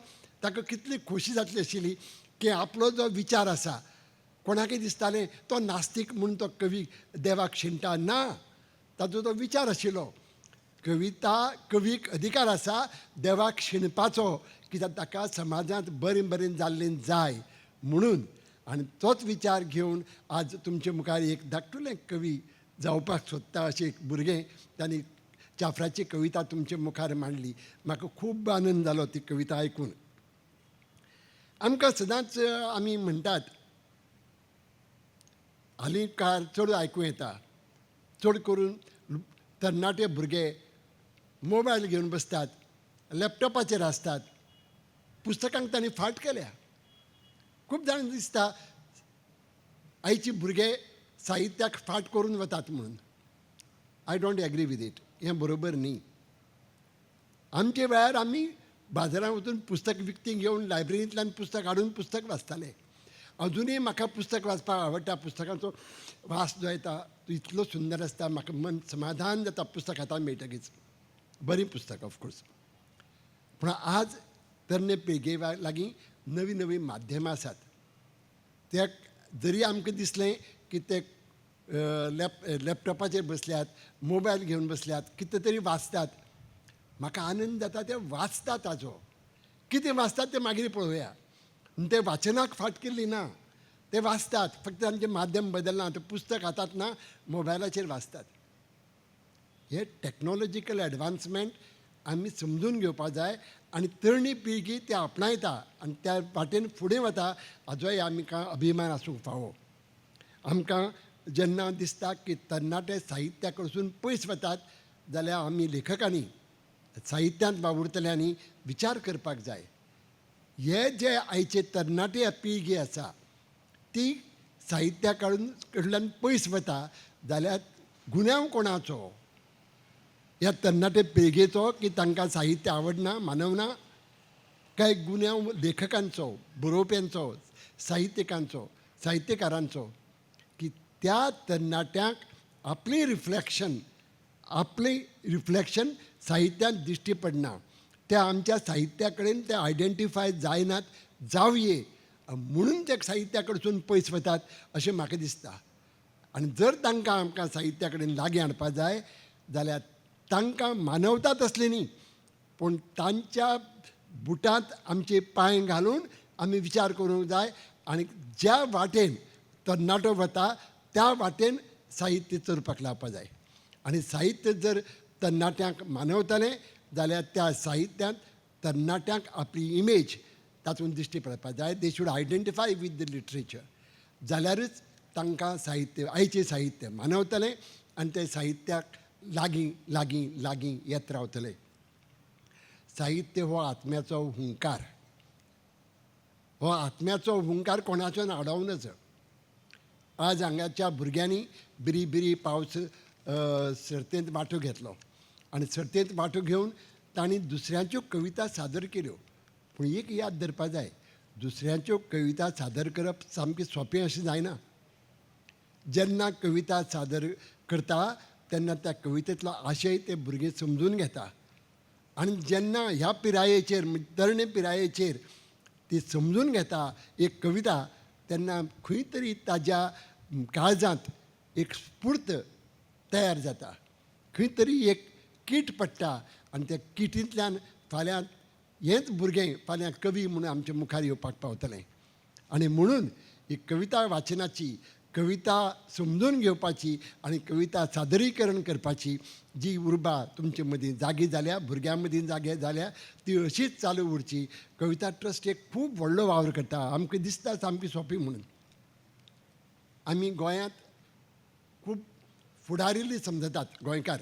ताका कितली खोशी जातली आशिल्ली की आपलो जो विचार आसा, कोणाकय दिसतालें तो नास्तीक म्हूण तो कवी देवाक शिणटा, ना, ताचो तो विचार आशिल्लो. कविता कवीक अधिकार आसा देवाक शिणपाचो, कित्याक ताका समाजांत बरें बरें जाल्लें जाय म्हणून. आनी तोच विचार घेवन आज तुमचे मुखार एक धाकटुलें कवी जावपाक सोदता अशें एक भुरगें तांणी चाफ्राची कविता तुमचे मुखार मांडली. म्हाका खूब आनंद जालो ती कविता आयकून. आमकां सदांच आमी म्हणटात, हालीं काळार चड आयकूं येता, चड करून तरणाटे भुरगे मोबायल घेवन बसतात, लॅपटॉपाचेर आसतात, पुस्तकांक तांणी फाट केल्या. खूब जाणांक दिसता आयचे भुरगे साहित्याक फाट करून वतात म्हणून. I don't agree with it, हें बरोबर न्ही. आमच्या वेळार आमी बाजारांत वचून पुस्तक विकतीं घेवन लायब्ररींतल्यान पुस्तक हाडून पुस्तक वाचताले. अजुनूय म्हाका पुस्तक वाचपाक आवडटा. पुस्तकांचो वास जो येता तो इतलो सुंदर आसता, म्हाका मन समाधान जाता पुस्तक हातान मेळटकीच, बरीं पुस्तकां ऑफकोर्स. पूण आज तरणे पिळगे लागीं नवीं नवीं माध्यमां आसात. त्या जरी आमकां दिसलें की ते लॅपटॉपाचेर बसल्यात, मोबायल घेवन बसल्यात, कितें तरी वाचतात, म्हाका आनंद जाता ते वाचतात. ताजो कितें वाचतात तें मागीर पळोवया. ते वाचनाक फाट केल्ली ना, ते वाचतात, फक्त तांचें माध्यम बदलना. तें पुस्तक हातांत ना, मोबायलाचेर वाचतात. हे टॅक्नोलॉजिकल एडवान्समेंट आमी समजून घेवपाक जाय आनी तरणी पिळगी ते आपणायता आनी त्या वाटेन फुडें वता हाजोय आमकां अभिमान आसूंक फावो. आमकां जेन्ना दिसता की तरणाटे साहित्या कडसून पयस वतात जाल्यार आमी लेखकांनी, साहित्यांत वावुरतल्यांनी विचार करपाक जाय. हे जे आयचे तरणाटे पिळगी आसा ती साहित्या कडल्यान पयस वता जाल्यार गुन्यांव कोणाचो? ह्या तरणाटे पिळगेचो की तांकां साहित्य आवडना, मानवना, काय गुन्यांव लेखकांचो, बरोवप्यांचो, साहित्यिकांचो, साहित्यकारांचो, की त्या तरणाट्यांक आपली रिफ्लेक्शन, आपली रिफ्लेक्शन साहित्यांत दिश्टी पडना, त्या आमच्या साहित्या कडेन ते आयडेंटिफाय जायनात जावये म्हणून ते साहित्या कडसून पयस वतात अशें म्हाका दिसता. आनी जर तांकां आमकां साहित्या कडेन लागीं हाडपा जाय जाल्यार तांकां मानवता तसली न्ही, पूण तांच्या बुटांत आमचे पांय घालून आमी विचार करूंक जाय आनी ज्या वाटेन तरणाटो वता त्या वाटेन साहित्य चलपाक लावपा जाय. आनी साहित्य जर तरणाट्यांक मानवतलें जाल्यार त्या साहित्यांत तरणाट्यांक आपली इमेज, तातूंत दिश्टी पडपाक जाय. They should identify with the literature, जाल्यारच तांकां साहित्य, आयचें साहित्य मानवतलें आनी तें साहित्याक लागीं लागीं लागीं येत रावतलें. साहित्य हो आत्म्याचो हुंकार. हो आत्म्याचो हुंकार कोणाच्यान आडावं नजो. आज हांगाच्या भुरग्यांनी बिरी बिरी पावस सर्तेंत वांटो घेतलो आनी सर्तेंत वांटो घेवन तांणी दुसऱ्यांच्यो कविता सादर केल्यो. पूण एक याद धरपा जाय, दुसऱ्यांच्यो कविता सादर करप सामकें सोंपें अशें जायना. जेन्ना कविता सादर करता तेन्ना त्या कवितेंतलो आशय ते भुरगे समजून घेता आनी जेन्ना ह्या पिरायेचेर, तरणे पिरायेचेर ती समजून घेता एक कविता, तेन्ना खंय तरी ताज्या काळजांत एक स्फूर्त तयार जाता, खंय तरी एक कीट पडटा आनी त्या किटींतल्यान फाल्यां हेंच भुरगें फाल्यां कवी म्हणून आमच्या मुखार येवपाक पावतलें. आनी म्हणून ही कविता वाचनाची, कविता समजून घेवपाची आनी कविता सादरीकरण करपाची जी उर्बा तुमचे मदीं जागी जाल्या, भुरग्यां मदीं जागे जाल्या, ती अशीच चालू उरची. कविता ट्रस्ट एक खूब व्हडलो वावर करता. आमकां दिसता सामकी सोंपी म्हणून. आमी गोंयांत खूब फुडारिल्ली समजतात गोंयकार,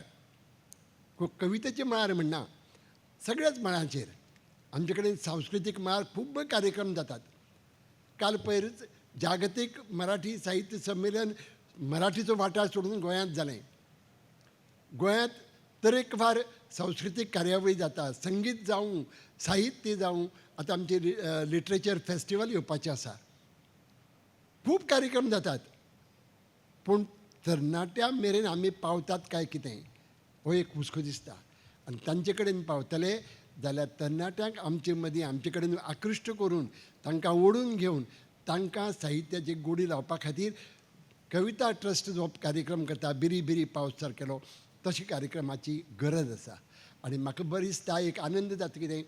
कवितेच्या मळार म्हणना, सगळ्याच मळांचेर आमचे कडेन सांस्कृतीक मळार खूब कार्यक्रम जातात. काल पयरच जागतीक मराठी साहित्य संमेलन मराठीचो वाठार सोडून गोंयांत जालें. गोंयांत तरेकवार सांस्कृतीक कार्यावळी जाता, संगीत जावं, साहित्य जावं. आतां आमचें लिटरेचर फेस्टिवल येवपाचें आसा. खूब कार्यक्रम जातात, पूण तरणाट्या मेरेन आमी पावतात काय कितें हो एक हुस्को दिसता. आनी तांचे कडेन पावतले जाल्यार तरणाट्यांक आमचे मदीं, आमचे कडेन आकृश्ट करून तांकां ओडून घेवन तांकां साहित्याची गोडी लावपा खातीर कविता ट्रस्ट जो कार्यक्रम करता, बिरी बिरी पावस सारकेलो, तशे कार्यक्रमाची गरज आसा. आनी म्हाका बरी दिसता, एक आनंद जाता कितें,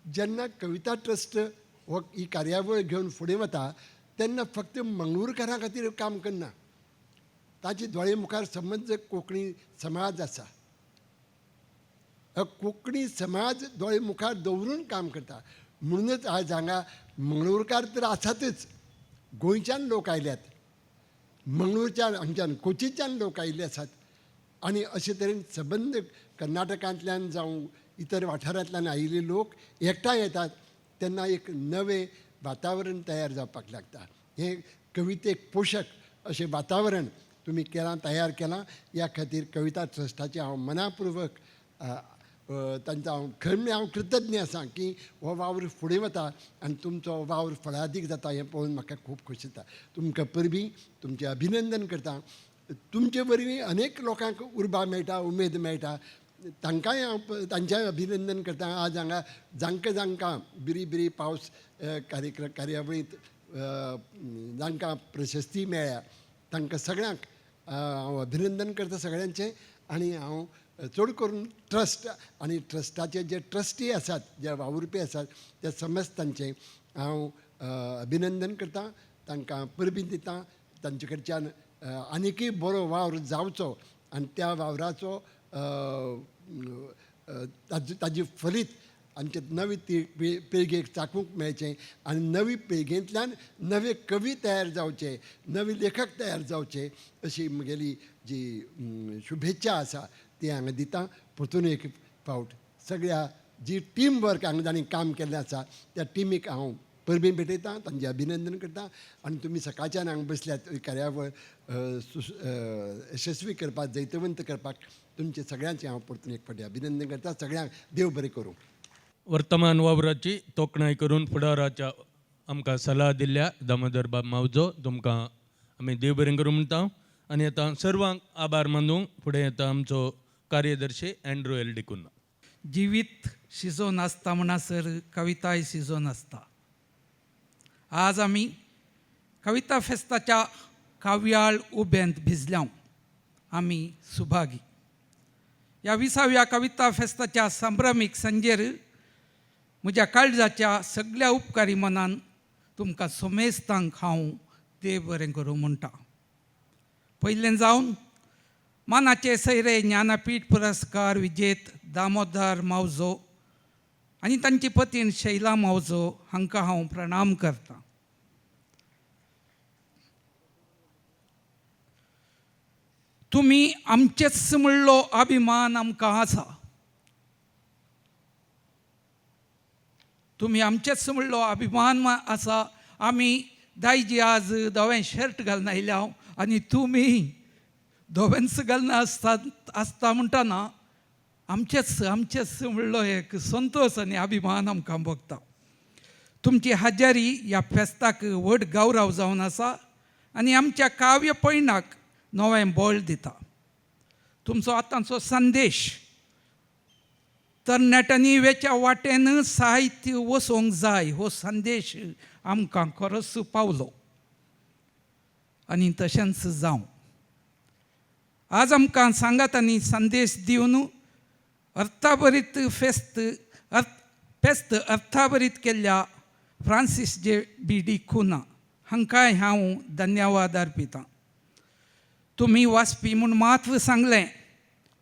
जेन्ना कविता ट्रस्ट हो ही कार्यावळ घेवन फुडें वता तेन्ना फक्त मंगळूरकारां खातीर काम करना, ताचे दोळे मुखार समज कोंकणी समाज आसा, कोंकणी समाज दोळे मुखार दवरून काम करता. म्हणूनच आज हांगा मंगळूरकार तर आसातच, गोंयच्यान लोक आयल्यात, मंगळूरच्यान, हांगच्यान कोचीच्यान लोक आयिल्ले आसात. आनी अशे तरेन सबंद कर्नाटकांतल्यान जावं इतर वाठारांतल्यान आयिल्ले लोक एकठांय येतात तेन्ना एक नवें वातावरण तयार जावपाक लागता. हें कवितेक पोशक अशें वातावरण तुमी केलां, तयार केलां. ह्या खातीर कविता ट्रस्टाचें हांव मनापुर्वक तांचो हांव खरें हांव कृतज्ञ आसा की हो वावर फुडें वता आनी तुमचो वावर फळादीक जाता हें पळोवन म्हाका खूब खोशी जाता. तुमकां परबीं, तुमचें अभिनंदन करता. तुमचे वरवीं अनेक लोकांक उर्बा मेळटा, उमेद मेळटा, तांकांय हांव तांचेंय अभिनंदन करता. आज हांगा जांकां जांकां बिरी बिरी पावस कार्यक्रम कार्यावळींत जांकां प्रशस्ती मेळ्ळ्या तांकां सगळ्यांक हांव अभिनंदन करता सगळ्यांचें. आनी हांव चड करून ट्रस्ट आनी ट्रस्टाचे जे ट्रस्टी आसात, जे वावुरपी आसात, ते समज तांचें हांव अभिनंदन करता, तांकां परबीं दिता. तांचे कडच्यान आनीकय बरो वावर जावचो आनी त्या वावराचो ताजी फलीत आमचे नवी पिळगेक चाखूंक मेळचें आनी नवी पिळगेंतल्यान नवे कवी तयार जावचे, नवे लेखक तयार जावचे अशी म्हगेली जी शुभेच्छा आसा ती हांगा दिता. परतून एक फावट सगळ्या जी टीम वर्क हांगा जांणी काम केल्लें आसा त्या टिमीक हांव परबीं भेटयता, तांचें अभिनंदन करता. आनी तुमी सकाळच्यान हांगा बसल्यात ही कार्यावळ यशस्वी करपाक, जैतवंत करपाक तुमचें सगळ्यांचें हांव परतून एक फावटी अभिनंदन करता. सगळ्यांक देव बरें करूं. वर्तमान वावराची तोखणाय करून फुडाराच्या आमकां सलाह दिल्ल्या दामोदर बाब मावजो तुमकां आमी देव बरें करूं म्हणटा. आनी आतां सर्वांक आभार मानूंक फुडें येता आमचो कार्यदर्शी एंड्रू एल डिकुन्हा. जिवीत शिजोवन आसता म्हणसर कविताय शिजोवन आसता. आज आमी कविता फेस्ताच्या काव्याळ उबेंत भिजल्या, आमी सुभागी. ह्या 20व्या कविता फेस्ताच्या संभ्रमीक संजेर म्हज्या काळजाच्या सगळ्या उपकारी मनान तुमकां सोमेस्तांक हांव देव बरें करूं म्हणटा. पयलें जावन मानाचे सैरे ज्ञानपीठ पुरस्कार विजेत दामोदर मावजो आनी तांची पतीण शैला मावजो हांकां हांव प्रणाम करतां. तुमी आमचेच म्हणलो अभिमान आमकां आसा. तुमी आमचेच म्हणलो अभिमान आसा. आमी दायजी आज धवें शर्ट घालून आयल्या आनी तुमी धवेंच घालून आसता आसता म्हणटना आमचेच आमचेच म्हणलो एक संतोश आनी अभिमान आमकां भोगता. तुमची हजारी ह्या फेस्ताक व्हड गौरव जावन आसा आनी आमच्या काव्य पयणाक नवें बळ दिता. तुमचो आतांचो संदेश तरणाट्यांनी वेच्या वाटेन साहित्य वसोवंक जाय हो संदेश आमकां खरोच पावलो आनी तशेंच जावं. आज आमकां सांगात आनी संदेश दिवन अर्थाभरीत फेस्त फेस्त अर्थाभरीत केल्ल्या फ्रांसीस जे बी डी खुना हांकांय हांव धन्यवाद अर्पितां. तुमी वाचपी म्हूण मात्र सांगलें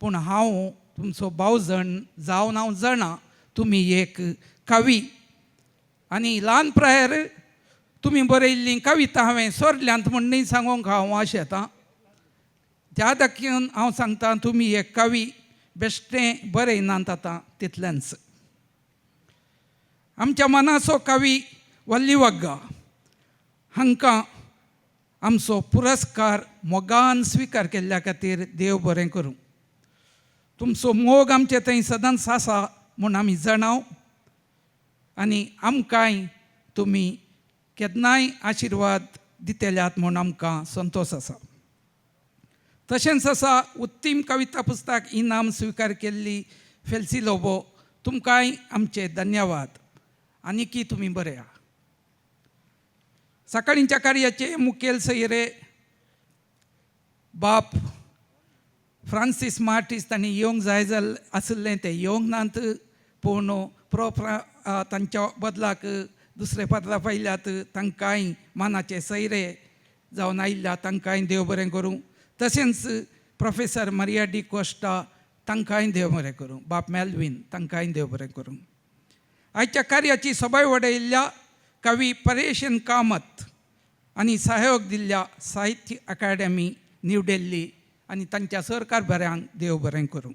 पूण हांव तुमचो भावजण जावन हांव जाणा तुमी एक कवी आनी ल्हान प्रायेर तुमी बरयल्ली कविता हांवें सोरल्यांत म्हूण न्ही सांगूंक हांव आशेतां. त्या दाखोवन हांव सांगता तुमी एक कवी बेश्टें बरयनात आतां तितलेंच. आमच्या मनाचो कवी वल्ली वग्गा हांकां आमचो पुरस्कार मोगान स्विकार केल्ल्या खातीर देव बरें करूं. तुमचो मोग आमचे थंय सदांच आसा म्हूण आमी जाणाव आनी आमकांय तुमी केन्नाय आशिर्वाद दितल्यात म्हूण आमकां संतोश आसा. तशेंच आसा उत्तीम कविता पुस्तक इनाम स्विकार केल्ली फेल्सी लोबो तुमकांय आमचे धन्यवाद आनीकी तुमी बरे आहा. सकाळींच्या कार्याचे मुखेल सोयरे बाप फ्रांसीस मार्टीस तांणी येवंक जाय जाल आशिल्लें तें येवंक नात पूण प्रो तांच्या बदलाक दुसरे पात्रां पायल्यात तांकांय मानाचे सैरे जावन आयिल्ल्या तांकांय देव बरें करूं. तशेंच प्रोफेसर मारिया डी कोश्टा तांकांय देव बरें करूं. बाप मेल्वीन तांकांय देव बरें करूं. आयच्या कार्याची सभाय वडयल्ल्या कवी परेशन कामत आनी सहयोग दिल्ल्या साहित्य अकादेमी न्यू दिल्ली आनी तांच्या सरकार बऱ्यांक देव बरें करूं.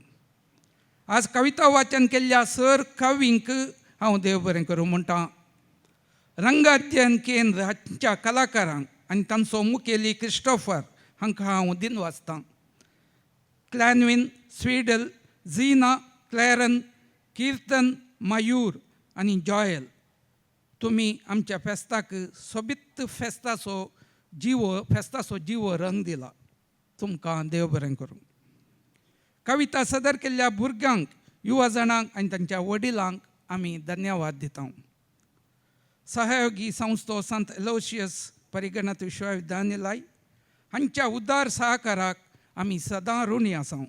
आज कविता वाचन केल्ल्या सर कवींक हांव देव बरें करूं म्हणटा. रंग अध्ययन केंद्र हांच्या कलाकारांक आनी तांचो मुखेली क्रिस्टोफर हांकां हांव दिन वाचतां. क्लॅनवीन स्वीडल झिना क्लॅरन किर्तन मयूर आनी जॉयल तुमी आमच्या फेस्ताक सोबीत फेस्ताचो जिवो फेस्ताचो जिवो रंग दिला. तुमकां देव बरें करूं. कविता सदर केल्ल्या भुरग्यांक युवा जाणांक आनी तांच्या वडिलांक आमी धन्यवाद दिता. सहयोगी संस्थो संत एलोशियस परिगणत विश्वविद्यालय हांच्या उदार सहकाराक आमी सदां ऋणी आसा.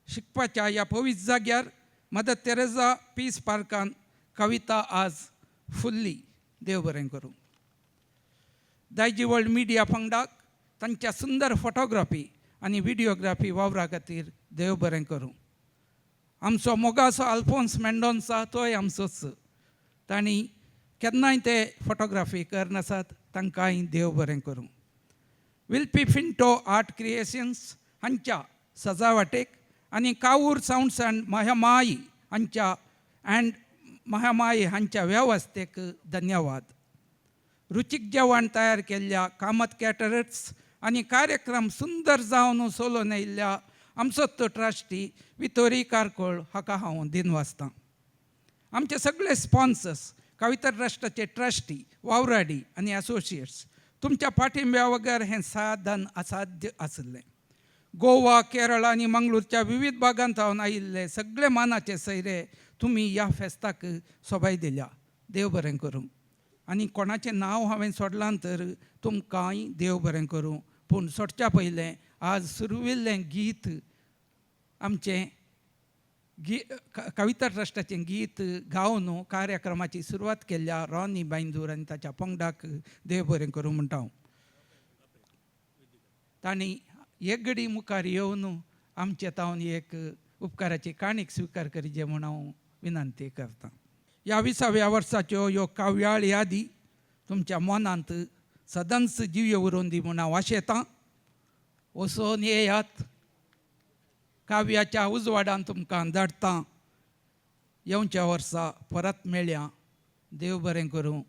शिकपाच्या ह्या पवित्र जाग्यार मदर तेरेजा पीस पार्कान कविता आज फुल्ली. देव बरें करूं. दायजी वर्ल्ड मिडिया पंगडाक तांच्या सुंदर फोटोग्राफी आनी विडियोग्राफी वावरा खातीर देव बरें करूं. आमचो मोगाचो आल्फोन्स मेंडोन्सा तोय आमचोच तांणी केन्नाय ते फोटोग्राफी करनासात तांकांय देव बरें करूं. विल्पी फिंटो आर्ट क्रिएशन्स हांच्या सजावटेक आनी कावूर सावंड्स अँड महामाई हांच्या अँड महामाई हांच्या वेवस्थेक धन्यवाद. रुचीक जेवण तयार केल्ल्या कामत कॅटरर्स आनी कार्यक्रम सुंदर जावन सोलोवन आयिल्ल्या आमचो तो ट्रस्टी वितोरी कारकोळ हाका हांव दिनवासतां. आमचे सगळे स्पॉन्सर्स कविता ट्रस्टाचे ट्रस्टी वावराडी आनी असोसिएट्स तुमच्या पाठिंब्या वगर हें साधन असाध्य आशिल्लें. गोवा केरळ आनी मंगळूरच्या विविध भागांत हांव आयिल्ले सगळे मानाचे सैरे तुमी ह्या फेस्ताक सोबाय दिल्या. देव बरें करूं. आनी कोणाचें नांव हांवें सोडलां तर तुमकांय देव बरें करूं. पूण सोडच्या पयलें आज सुरविल्लें गीत आमचें कविता ट्रस्टाचें गीत गावन कार्यक्रमाची सुरवात केल्ल्या रॉनी बांयदूर आनी ताच्या पंगडाक देव बरें करूं म्हणटा हांव. तांणी एक घडी मुखार येवन आमचे तावन एक उपकाराची काणीक स्विकार करिजे म्हूण हांव विनंती करतां. ह्या विसाव्या वर्साच्यो ह्यो काव्याळ यादी तुमच्या मनांत सदांच जिव्यो उरोवन दी म्हूण हांव आशेतां. वचोन येयात, काव्याच्या उजवाडान तुमकां धाडटा. येवच्या वर्सा परत मेळया. देव बरें करूं.